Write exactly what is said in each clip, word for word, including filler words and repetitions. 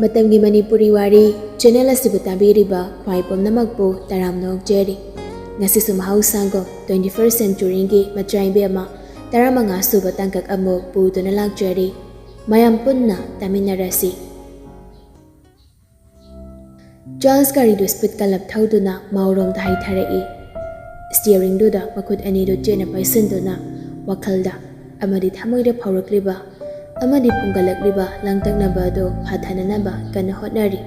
ꯃꯇꯝꯒꯤ ꯃꯅꯤꯄꯨꯔꯤ ꯋꯥꯔꯤ ꯆꯦꯅꯦꯜ ꯑꯁꯤꯕꯨ ꯇꯥꯕꯤꯔꯤꯕ ꯈ꯭ꯋꯥꯏ ꯄꯨꯝꯅꯃꯛꯄꯨ ꯇꯔꯥꯝꯅ ꯑꯣꯛꯆꯔꯤ꯫ ꯉꯁꯤꯁꯨ ꯃꯍꯧꯁꯥꯒꯨꯝ twenty first centuryꯒꯤ ꯃꯆꯥꯏꯕꯦꯝꯃ ꯇꯔꯥꯃꯉꯥ ꯁꯨꯕ ꯇꯥꯡꯀꯛ ꯑꯃꯨꯛ ꯄꯨꯗꯨꯅ ꯂꯥꯛꯆꯔꯤ꯫ ꯃꯌꯥꯝ ꯄꯨꯟꯅ ꯇꯥꯃꯤꯟꯅꯔꯁꯤ꯫ ꯆꯥꯔꯜꯁ ꯒꯥꯔꯤꯗꯨ ꯁ꯭ꯄꯤꯗ ꯀꯜꯂꯞ ꯊꯧꯗꯨꯅ ꯃꯥꯎꯔꯣꯝꯗ ꯍꯥꯏꯊꯔꯛꯏ꯫ ꯁ꯭ꯇꯤꯌꯔꯤꯡꯗꯨꯗ ꯃꯈꯨꯠ ꯑꯅꯤꯗꯨ ꯆꯦꯠꯅ ꯄꯥꯏꯁꯤꯟꯗꯨꯅ ꯋꯥꯈꯜꯗ ꯑꯃꯗꯤ ꯊꯃꯣꯏꯗ ꯐꯥꯎꯔꯛꯂꯤꯕ ꯑꯃꯗꯤ ꯐꯨꯝꯒꯠꯂꯛꯂꯤꯕ ꯂꯥꯡꯇꯛꯅꯕ ꯑꯗꯨ ꯐꯥꯊꯅꯅꯕ ꯀꯟꯅ ꯍꯣꯠꯅꯔꯤ꯫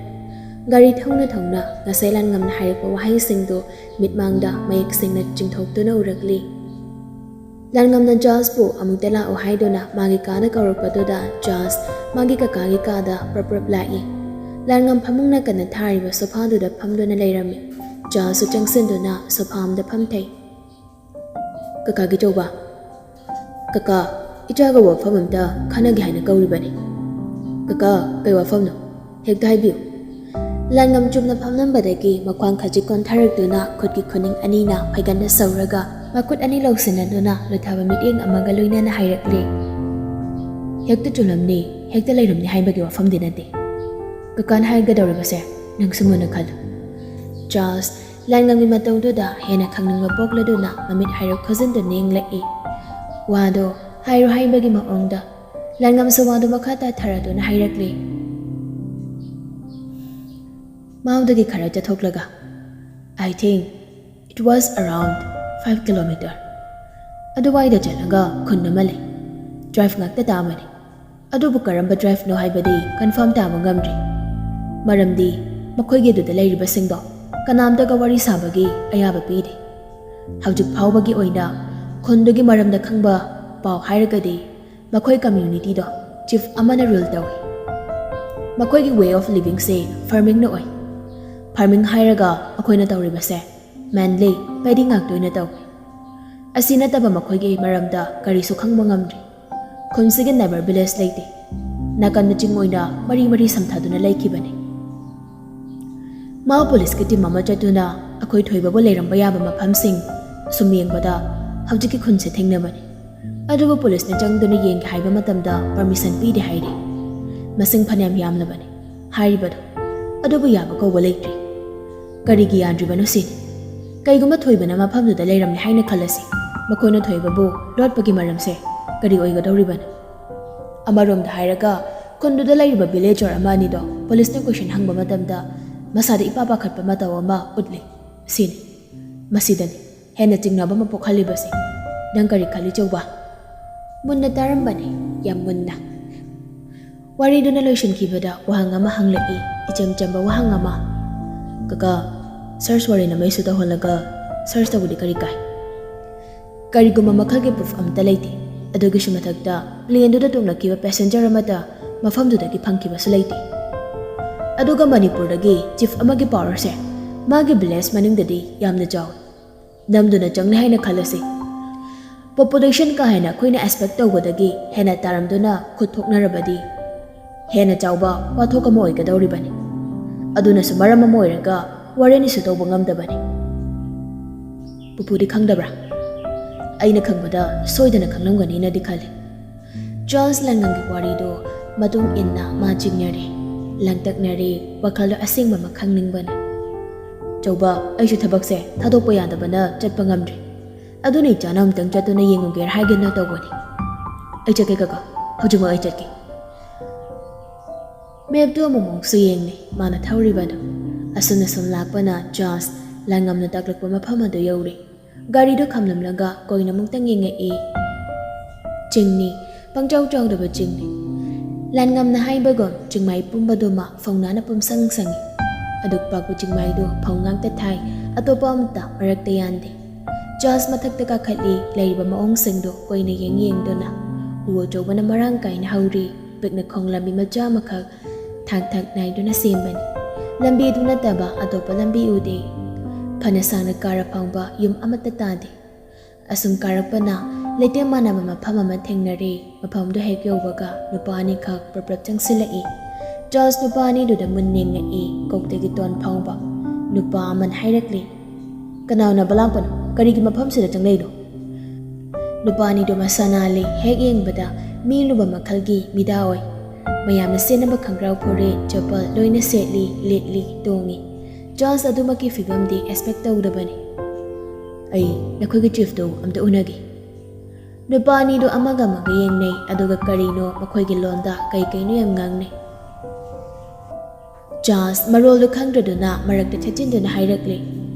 ꯒꯥꯔꯤ ꯊꯧꯅ ꯊꯧꯅ ꯉꯁꯥꯏ ꯂꯥꯟꯉꯝꯅ ꯍꯥꯏꯔꯛꯄ ꯋꯥꯍꯩꯁꯤꯡꯗꯨ ꯃꯤꯠꯃꯥꯡꯗ ꯃꯌꯦꯛ ꯁꯦꯡꯅ ꯆꯤꯡꯊꯣꯛꯇꯨꯅ ꯎꯔꯛꯂꯤ꯫ ꯂꯥꯟꯉꯝꯅ ꯆꯥꯔꯜꯁꯄꯨ ꯑꯃꯨꯛꯇ ꯂꯥꯛꯎ ꯍꯥꯏꯗꯨꯅ ꯃꯥꯒꯤ ꯀꯥꯗ ꯀꯧꯔꯛꯄꯗꯨꯗ ꯆꯥꯔꯜꯁ ꯃꯥꯒꯤ ꯀꯀꯥꯒꯤ ꯀꯥꯗ ꯄ꯭ꯔꯞ ꯄ꯭ꯔꯞ ꯂꯥꯛꯏ꯫ ꯂꯥꯟꯉꯝ ꯐꯃꯨꯡ ꯅꯥꯀꯟꯗ ꯊꯥꯔꯤꯕ ꯁꯣꯐꯥꯗꯨꯗ ꯐꯝꯗꯨꯅ ꯂꯩꯔꯝꯃꯤ꯫ ꯆꯥꯔꯜꯁꯁꯨ ꯆꯪꯁꯤꯟꯗꯨꯅ ꯁꯣꯐꯥ ꯑꯃꯗ ꯐꯝꯊꯩ꯫ "ꯀꯀꯥꯒꯤ ꯆꯧꯕ, ꯀꯀꯥ, ꯏꯆꯥꯒ ꯋꯥꯐꯝ ꯑꯝꯇ ꯈꯟꯅꯒꯦ ꯍꯥꯏꯅ ꯀꯧꯔꯤꯕꯅꯤ꯫" "ꯀꯀꯥ, ꯀꯩ ꯋꯥꯐꯝꯅꯣ? ꯍꯦꯛꯇ ꯍꯥꯏꯕꯤꯌꯨ꯫" ꯂꯥꯟꯉꯝ ꯆꯨꯝꯅ ꯐꯝꯂꯝꯕꯗꯒꯤ ꯃꯈ꯭ꯋꯥꯡ ꯈꯖꯤꯛ ꯀꯣꯟꯊꯔꯛꯇꯨꯅ ꯈꯨꯠꯀꯤ ꯈꯨꯅꯤꯡ ꯑꯅꯤꯅ ꯐꯩꯒꯟꯗ ꯁꯧꯔꯒ ꯃꯈꯨꯠ ꯑꯅꯤ ꯂꯧꯁꯤꯟꯅꯗꯨꯅ ꯂꯨꯊꯕ ꯃꯤꯠꯌꯦꯡ ꯑꯃꯒ ꯂꯣꯏꯅꯅ ꯍꯥꯏꯔꯛꯂꯦ꯫ "ꯍꯦꯛꯇ ꯆꯨꯝꯂꯝꯅꯤ, ꯍꯦꯛꯇ ꯂꯩꯔꯝꯅꯤ ꯍꯥꯏꯕꯒꯤ ꯋꯥꯐꯝꯗꯤ ꯅꯠꯇꯦ꯫ ꯀꯀꯥꯅ ꯍꯥꯏꯒꯗꯧꯔꯤꯕꯁꯦ ꯅꯪꯁꯨ ꯃꯨꯟꯅ ꯈꯜꯂꯨ꯫" ꯆꯥꯔꯜꯁ ꯂꯥꯟꯉꯝꯒꯤ ꯃꯇꯧꯗꯨꯗ ꯍꯦꯟꯅ ꯈꯪꯅꯤꯡꯕ ꯄꯣꯛꯂꯗꯨꯅ ꯃꯃꯤꯠ ꯍꯥꯏꯔꯞ ꯈꯨꯖꯤꯟꯗꯨꯅ ꯌꯦꯡꯂꯛꯏ꯫ ꯋꯥꯗꯣ ꯍꯥꯏꯔꯣ ꯍꯥꯏꯕꯒꯤ ꯃꯑꯣꯡꯗ ꯂꯥꯟꯉꯝꯁꯨ ꯋꯥꯗꯨ ꯃꯈꯥ ꯇꯥꯊꯔꯗꯨꯅ ꯍꯥꯏꯔꯛꯂꯤ꯫ ꯃꯥꯎꯗꯒꯤ ꯈꯔ ꯆꯠꯊꯣꯛꯂꯒ, "I think it was around five kilometer꯫ ꯑꯗꯨꯋꯥꯏꯗ ꯆꯠꯂꯒ ꯈꯨꯟ ꯑꯃ ꯂꯩ꯫ ꯗ꯭ꯔꯥꯏꯚ ꯉꯥꯛꯇ ꯇꯥꯕꯅꯤ꯫ ꯑꯗꯨꯕꯨ ꯀꯔꯝꯕ ꯗ꯭ꯔꯥꯏꯚꯅꯣ ꯍꯥꯏꯕꯗꯤ ꯀꯟꯐꯥꯔꯝ ꯇꯥꯕ ꯉꯝꯗ꯭ꯔꯤ꯫ ꯃꯔꯝꯗꯤ ꯃꯈꯣꯏꯒꯤ ꯑꯗꯨꯗ ꯂꯩꯔꯤꯕꯁꯤꯡꯗꯣ ꯀꯅꯥꯝꯇꯒ ꯋꯥꯔꯤ ꯁꯥꯕꯒꯤ ꯑꯌꯥꯕ ꯄꯤꯗꯦ꯫ ꯍꯧꯖꯤꯛ ꯐꯥꯎꯕꯒꯤ ꯑꯣꯏꯅ ꯈꯨꯟꯗꯨꯒꯤ ꯃꯔꯝꯗ ꯈꯪꯕ ꯄꯥꯎ ꯍꯥꯏꯔꯒꯗꯤ ꯃꯈꯣꯏ ꯀꯝꯃ꯭ꯌꯨꯅꯤꯇꯤꯗꯣ ꯆꯤꯐ ꯑꯃꯅ ꯔꯨꯜ ꯇꯧꯏ꯫ ꯃꯈꯣꯏꯒꯤ ꯋꯦ ꯑꯣꯐ ꯂꯤꯕꯤꯡꯁꯦ ꯐꯥꯔꯃꯤꯡꯅ ꯑꯣꯏ꯫ ꯐꯥꯔꯃꯤꯡ ꯍꯥꯏꯔꯒ ꯃꯈꯣꯏꯅ ꯇꯧꯔꯤꯕꯁꯦ ꯃꯦꯟꯂꯤ ꯄꯦꯗꯤ ꯉꯥꯛꯇ ꯑꯣꯏꯅ ꯇꯧꯏ꯫ ꯑꯁꯤ ꯅꯠꯇꯕ ꯃꯈꯣꯏꯒꯤ ꯃꯔꯝꯗ ꯀꯔꯤꯁꯨ ꯈꯪꯕ ꯉꯝꯗ꯭ꯔꯤ꯫ ꯈꯨꯟꯁꯤꯒꯤ ꯅꯦꯕꯔ ꯚꯤꯂꯦꯖ ꯂꯩꯇꯦ꯫ ꯅꯥꯀꯟꯗ ꯆꯤꯡ ꯑꯣꯏꯅ ꯃꯔꯤ ꯃꯔꯤ ꯁꯝꯊꯗꯨꯅ ꯂꯩꯈꯤꯕꯅꯤ꯫" ꯃꯥꯎ ꯄꯨꯂꯤꯁꯀꯤ ꯇꯤꯝ ꯑꯃ ꯆꯠꯇꯨꯅ ꯑꯩꯈꯣꯏ ꯊꯣꯏꯕꯕꯨ ꯂꯩꯔꯝꯕ ꯌꯥꯕ ꯃꯐꯝꯁꯤꯡ ꯁꯨꯝ ꯌꯦꯡꯕꯗ ꯍꯧꯖꯤꯛꯀꯤ ꯈꯨꯟꯁꯦ ꯊꯦꯡꯅꯕꯅꯤ꯫ ꯑꯗꯨꯕꯨ ꯄꯨꯂꯤꯁꯅ ꯆꯪꯗꯨꯅ ꯌꯦꯡꯒꯦ ꯍꯥꯏꯕ ꯃꯇꯝꯗ ꯄꯔꯃꯤꯁꯟ ꯄꯤꯗꯦ ꯍꯥꯏꯔꯤ꯫ ꯃꯁꯤꯡ ꯐꯅꯌꯥꯝ ꯌꯥꯝꯂꯕꯅꯤ꯫ ꯍꯥꯏꯔꯤꯕꯗꯣ꯫ ꯑꯗꯨꯕꯨ ꯌꯥꯕ ꯀꯧꯕ ꯂꯩꯇ꯭ꯔꯤ꯫ ꯀꯔꯤꯒꯤ ꯌꯥꯗ꯭ꯔꯤꯕꯅꯣ ꯁꯤꯅꯤ꯫ ꯀꯩꯒꯨꯝꯕ ꯊꯣꯏꯕꯅ ꯃꯐꯝꯗꯨꯗ ꯂꯩꯔꯝꯂꯦ ꯍꯥꯏꯅ ꯈꯜꯂꯁꯤ꯫ ꯃꯈꯣꯏꯅ ꯊꯣꯏꯕꯕꯨ ꯂꯣꯠꯄꯒꯤ ꯃꯔꯝꯁꯦ ꯀꯔꯤ ꯑꯣꯏꯒꯗꯧꯔꯤꯕꯅꯣ? ꯑꯃꯔꯣꯝꯗ ꯍꯥꯏꯔꯒ, ꯈꯨꯟꯗꯨꯗ ꯂꯩꯔꯤꯕ ꯚꯤꯂꯦꯖꯔ ꯑꯃ ꯑꯅꯤꯗꯣ ꯄꯨꯂꯤꯁꯅ ꯀꯣꯏꯁꯟ ꯍꯪꯕ ꯃꯇꯝꯗ ꯃꯁꯥꯗ ꯏꯄꯥ ꯄꯥꯈꯠꯄ ꯃꯇꯧ ꯑꯃ ꯎꯠꯂꯤ꯫ ꯁꯤꯅꯤ꯫ ꯃꯁꯤꯗꯅꯤ ꯍꯦꯟꯅ ꯆꯤꯡꯅꯕ ꯑꯃ ꯄꯣꯛꯍꯜꯂꯤꯕꯁꯦ꯫ ꯅꯪ ꯀꯔꯤ ꯈꯜꯂꯤ, ꯆꯧꯕ? ꯃꯨꯟꯅ ꯇꯥꯔꯝꯕꯅꯤ, ꯌꯥꯝ ꯃꯨꯟꯅ꯫ ꯋꯥꯔꯤꯗꯨꯅ ꯂꯣꯏꯁꯤꯟꯈꯤꯕꯗ ꯋꯥꯍꯪ ꯑꯃ ꯍꯪꯂꯛꯏ, ꯏꯆꯝ ꯆꯝꯕ ꯋꯥꯍꯪ ꯑꯃ꯫ "ꯀꯀꯥ, ꯁꯔꯆ ꯋꯥꯔꯦꯟ ꯑꯃ ꯏꯁꯨ ꯇꯧꯍꯜꯂꯒ ꯁꯔꯆ ꯇꯧꯕꯗꯤ ꯀꯔꯤ ꯀꯥꯏ? ꯀꯔꯤꯒꯨꯝꯕ ꯃꯈꯜꯒꯤ ꯄ꯭ꯔꯨꯐ ꯑꯃꯠꯇ ꯂꯩꯇꯦ꯫ ꯑꯗꯨꯒꯤꯁꯨ ꯃꯊꯛꯇ, ꯄ꯭ꯂꯦꯟꯗꯨꯗ ꯇꯣꯡꯂꯛꯈꯤꯕ ꯄꯦꯁꯦꯟꯖꯔ ꯑꯃꯠꯇ ꯃꯐꯝꯗꯨꯗꯒꯤ ꯐꯪꯈꯤꯕꯁꯨ ꯂꯩꯇꯦ꯫ ꯑꯗꯨꯒ ꯃꯅꯤꯄꯨꯔꯗꯒꯤ ꯆꯤꯐ ꯑꯃꯒꯤ ꯄꯋꯥꯔꯁꯦ ꯃꯥꯒꯤ ꯚꯤꯂꯦꯖ ꯃꯅꯨꯡꯗꯗꯤ ꯌꯥꯝꯅ ꯆꯥꯎꯏ꯫ ꯅꯝꯗꯨꯅ ꯆꯪꯂꯦ ꯍꯥꯏꯅ ꯈꯜꯂꯁꯤ꯫ ꯄꯣꯄꯨꯂꯦꯁꯟ ꯀꯥ ꯍꯦꯟꯅ ꯑꯩꯈꯣꯏꯅ ꯑꯦꯛꯁꯄꯦꯛ ꯇꯧꯕꯗꯒꯤ ꯍꯦꯟꯅ ꯇꯥꯔꯝꯗꯨꯅ ꯈꯨꯠ ꯊꯣꯛꯅꯔꯕꯗꯤ ꯍꯦꯟꯅ ꯆꯥꯎꯕ ꯋꯥꯊꯣꯛ ꯑꯃ ꯑꯣꯏꯒꯗꯧꯔꯤꯕꯅꯤ꯫ ꯑꯗꯨꯅꯁꯨ ꯃꯔꯝ ꯑꯃ ꯑꯣꯏꯔꯒ ꯋꯥꯔꯦꯟ ꯏꯁꯨ ꯇꯧꯕ ꯉꯝꯗꯕꯅꯤ꯫ ꯄꯨꯄꯨꯗꯤ ꯈꯪꯗꯕ꯭ꯔꯥ? ꯑꯩꯅ ꯈꯪꯕꯗ ꯁꯣꯏꯗꯅ ꯈꯪꯂꯝꯒꯅꯤꯅꯗꯤ ꯈꯜꯂꯤ꯫ ꯆꯥꯔꯜꯁ ꯂꯥꯟꯉꯝꯒꯤ ꯋꯥꯔꯤꯗꯨ ꯃꯇꯨꯡ ꯏꯟꯅ ꯃꯥ ꯆꯤꯡꯅꯔꯦ, ꯂꯥꯡꯇꯛꯅꯔꯦ, ꯋꯥꯈꯜꯗ ꯑꯁꯦꯡꯕ ꯑꯃ ꯈꯪꯅꯤꯡꯕꯅ꯫ "ꯆꯧꯕ, ꯑꯩꯁꯨ ꯊꯕꯛꯁꯦ ꯊꯥꯗꯣꯛꯄ ꯌꯥꯗꯕꯅ ꯆꯠꯄ ꯉꯝꯗ꯭ꯔꯦ꯫ ꯑꯗꯨꯅ ꯏꯆꯥꯅ ꯑꯃꯨꯛꯇꯪ ꯆꯠꯇꯨꯅ ꯌꯦꯡꯉꯨꯒꯦꯔꯥ ꯍꯥꯏꯒꯦꯅ ꯇꯧꯕꯅꯤ꯫ ꯑꯩ ꯆꯠꯀꯦ ꯀꯀꯥ, ꯍꯧꯖꯤꯛꯃꯛ ꯑꯩ ꯆꯠꯀꯦ꯫" ꯃꯦꯞꯇꯨ ꯑꯃꯨꯛꯃꯨꯛꯁꯨ ꯌꯦꯡꯂꯦ ꯃꯥꯅ ꯊꯧꯔꯤꯕꯗꯨ꯫ ꯑꯁꯨꯝꯅ ꯁꯨꯝ ꯂꯥꯛꯄꯅ ꯆꯥꯔꯜꯁ ꯂꯥꯟꯉꯝꯅ ꯇꯥꯛꯂꯛꯄ ꯃꯐꯝ ꯑꯗꯨ ꯌꯧꯔꯦ꯫ ꯒꯥꯔꯤꯗꯨ ꯈꯥꯝꯂꯝꯂꯒ ꯀꯣꯏꯅ ꯑꯃꯨꯛꯇꯪ ꯌꯦꯡꯉꯛꯏ꯫ ꯆꯤꯡꯅꯤ, ꯄꯪꯆꯥꯎ ꯆꯥꯎꯗꯕ ꯆꯤꯡꯅꯤ꯫ ꯂꯥꯟꯉꯝꯅ ꯍꯥꯏꯕꯒꯨꯝ ꯆꯤꯡꯃꯥꯏ ꯄꯨꯝꯕꯗꯨꯃ ꯐꯧꯅꯥꯅ ꯄꯨꯝꯁꯪ ꯁꯪꯉꯤ꯫ ꯑꯗꯨꯛ ꯄꯥꯛꯄ ꯆꯤꯡꯃꯥꯏꯗꯨ ꯐꯧ ꯉꯥꯛꯇ ꯊꯥꯏ, ꯑꯇꯣꯞꯄ ꯑꯃꯠꯇ ꯃꯔꯛꯇ ꯌꯥꯟꯗꯦ꯫ ꯆꯥꯔꯜꯁ ꯃꯊꯛꯇ ꯀꯥꯈꯠꯂꯤ, ꯂꯩꯔꯤꯕ ꯃꯑꯣꯡꯁꯤꯡꯗꯨ ꯀꯣꯏꯅ ꯌꯦꯡ ꯌꯦꯡꯗꯨꯅ꯫ ꯎ ꯑꯆꯧꯕꯅ ꯃꯔꯥꯡ ꯀꯥꯏꯅ ꯍꯧꯔꯤ, ꯄꯤꯛꯅ ꯈꯣꯡꯂꯝꯕꯤ ꯃꯆꯥ ꯑꯃꯈꯛ ꯊꯥꯛ ꯊꯥꯛ ꯅꯥꯏꯗꯨꯅ ꯁꯦꯝꯕꯅꯤ꯫ ꯂꯝꯕꯤꯗꯨ ꯅꯠꯇꯕ ꯑꯇꯣꯞꯄ ꯂꯝꯕꯤ ꯎꯗꯦ꯫ ꯐꯅ ꯁꯥꯡꯅ ꯀꯥꯔ ꯐꯥꯎꯕ ꯌꯨꯝ ꯑꯃꯠꯇ ꯇꯥꯗꯦ꯫ ꯑꯁꯨꯝ ꯀꯥꯔꯛꯄꯅ ꯂꯩꯇꯦꯝ ꯃꯥꯟꯅꯕ ꯃꯐꯝ ꯑꯃ ꯊꯦꯡꯅꯔꯦ꯫ ꯃꯐꯝꯗꯨ ꯍꯦꯛ ꯌꯧꯕꯒ ꯅꯨꯄꯥ ꯑꯅꯤꯈꯛ ꯄ꯭ꯔꯞ ꯄ꯭ꯔꯞ ꯆꯪꯁꯤꯜꯂꯛꯏ꯫ ꯆꯥꯔꯜꯁ ꯅꯨꯄꯥ ꯑꯅꯤꯗꯨꯗ ꯃꯨꯟ ꯌꯦꯡꯉꯛꯏ, ꯀꯣꯛꯇꯒꯤ ꯇꯣꯟ ꯐꯥꯎꯕ꯫ ꯅꯨꯄꯥ ꯑꯃꯅ ꯍꯥꯏꯔꯛꯂꯤ, "ꯀꯅꯥ ꯎꯅꯕ ꯂꯥꯛꯄꯅꯣ? ꯀꯔꯤꯒꯤ ꯃꯐꯝꯁꯤꯗ ꯆꯪꯂꯛꯏꯅꯣ?" ꯅꯨꯄꯥ ꯑꯅꯤꯗꯨ ꯃꯁꯥ ꯅꯥꯜꯂꯤ, ꯍꯦꯛ ꯌꯦꯡꯕꯗ ꯃꯤ ꯂꯨꯕ ꯃꯈꯜꯒꯤ ꯃꯤꯗꯥ ꯑꯣꯏ꯫ ꯃꯌꯥꯝꯅ ꯁꯦꯠꯅꯕ ꯈꯪꯒ꯭ꯔꯥꯎ ꯐꯣꯔꯦ, ꯆꯄꯜ ꯂꯣꯏꯅ ꯁꯦꯠꯂꯤ, ꯂꯤꯠꯂꯤ, ꯇꯣꯡꯉꯤ꯫ Charles ꯑꯗꯨꯃꯛꯀꯤ ꯐꯤꯕꯝꯗꯤ expect ꯇꯧꯗꯕꯅꯤ꯫ "ꯑꯩ ꯅꯈꯣꯏꯒꯤ ꯆꯤꯐꯇꯨ ꯑꯝꯇ ꯎꯅꯒꯦ꯫" ꯅꯨꯄꯥ ꯑꯅꯤꯗꯨ ꯑꯃꯒ ꯑꯃꯒ ꯌꯦꯡꯅꯩ, ꯑꯗꯨꯒ ꯀꯔꯤꯅꯣ ꯃꯈꯣꯏꯒꯤ ꯂꯣꯟꯗ ꯀꯩ ꯀꯩꯅꯣ ꯌꯥꯝ ꯉꯥꯡꯅꯩ꯫ ꯆꯥꯔꯜꯁ ꯃꯔꯣꯜꯗꯨ ꯈꯪꯗ꯭ꯔꯗꯨꯅ ꯃꯔꯛꯇ ꯊꯦꯠꯆꯤꯟꯗꯨꯅ ꯍꯥꯏꯔꯛꯂꯦ,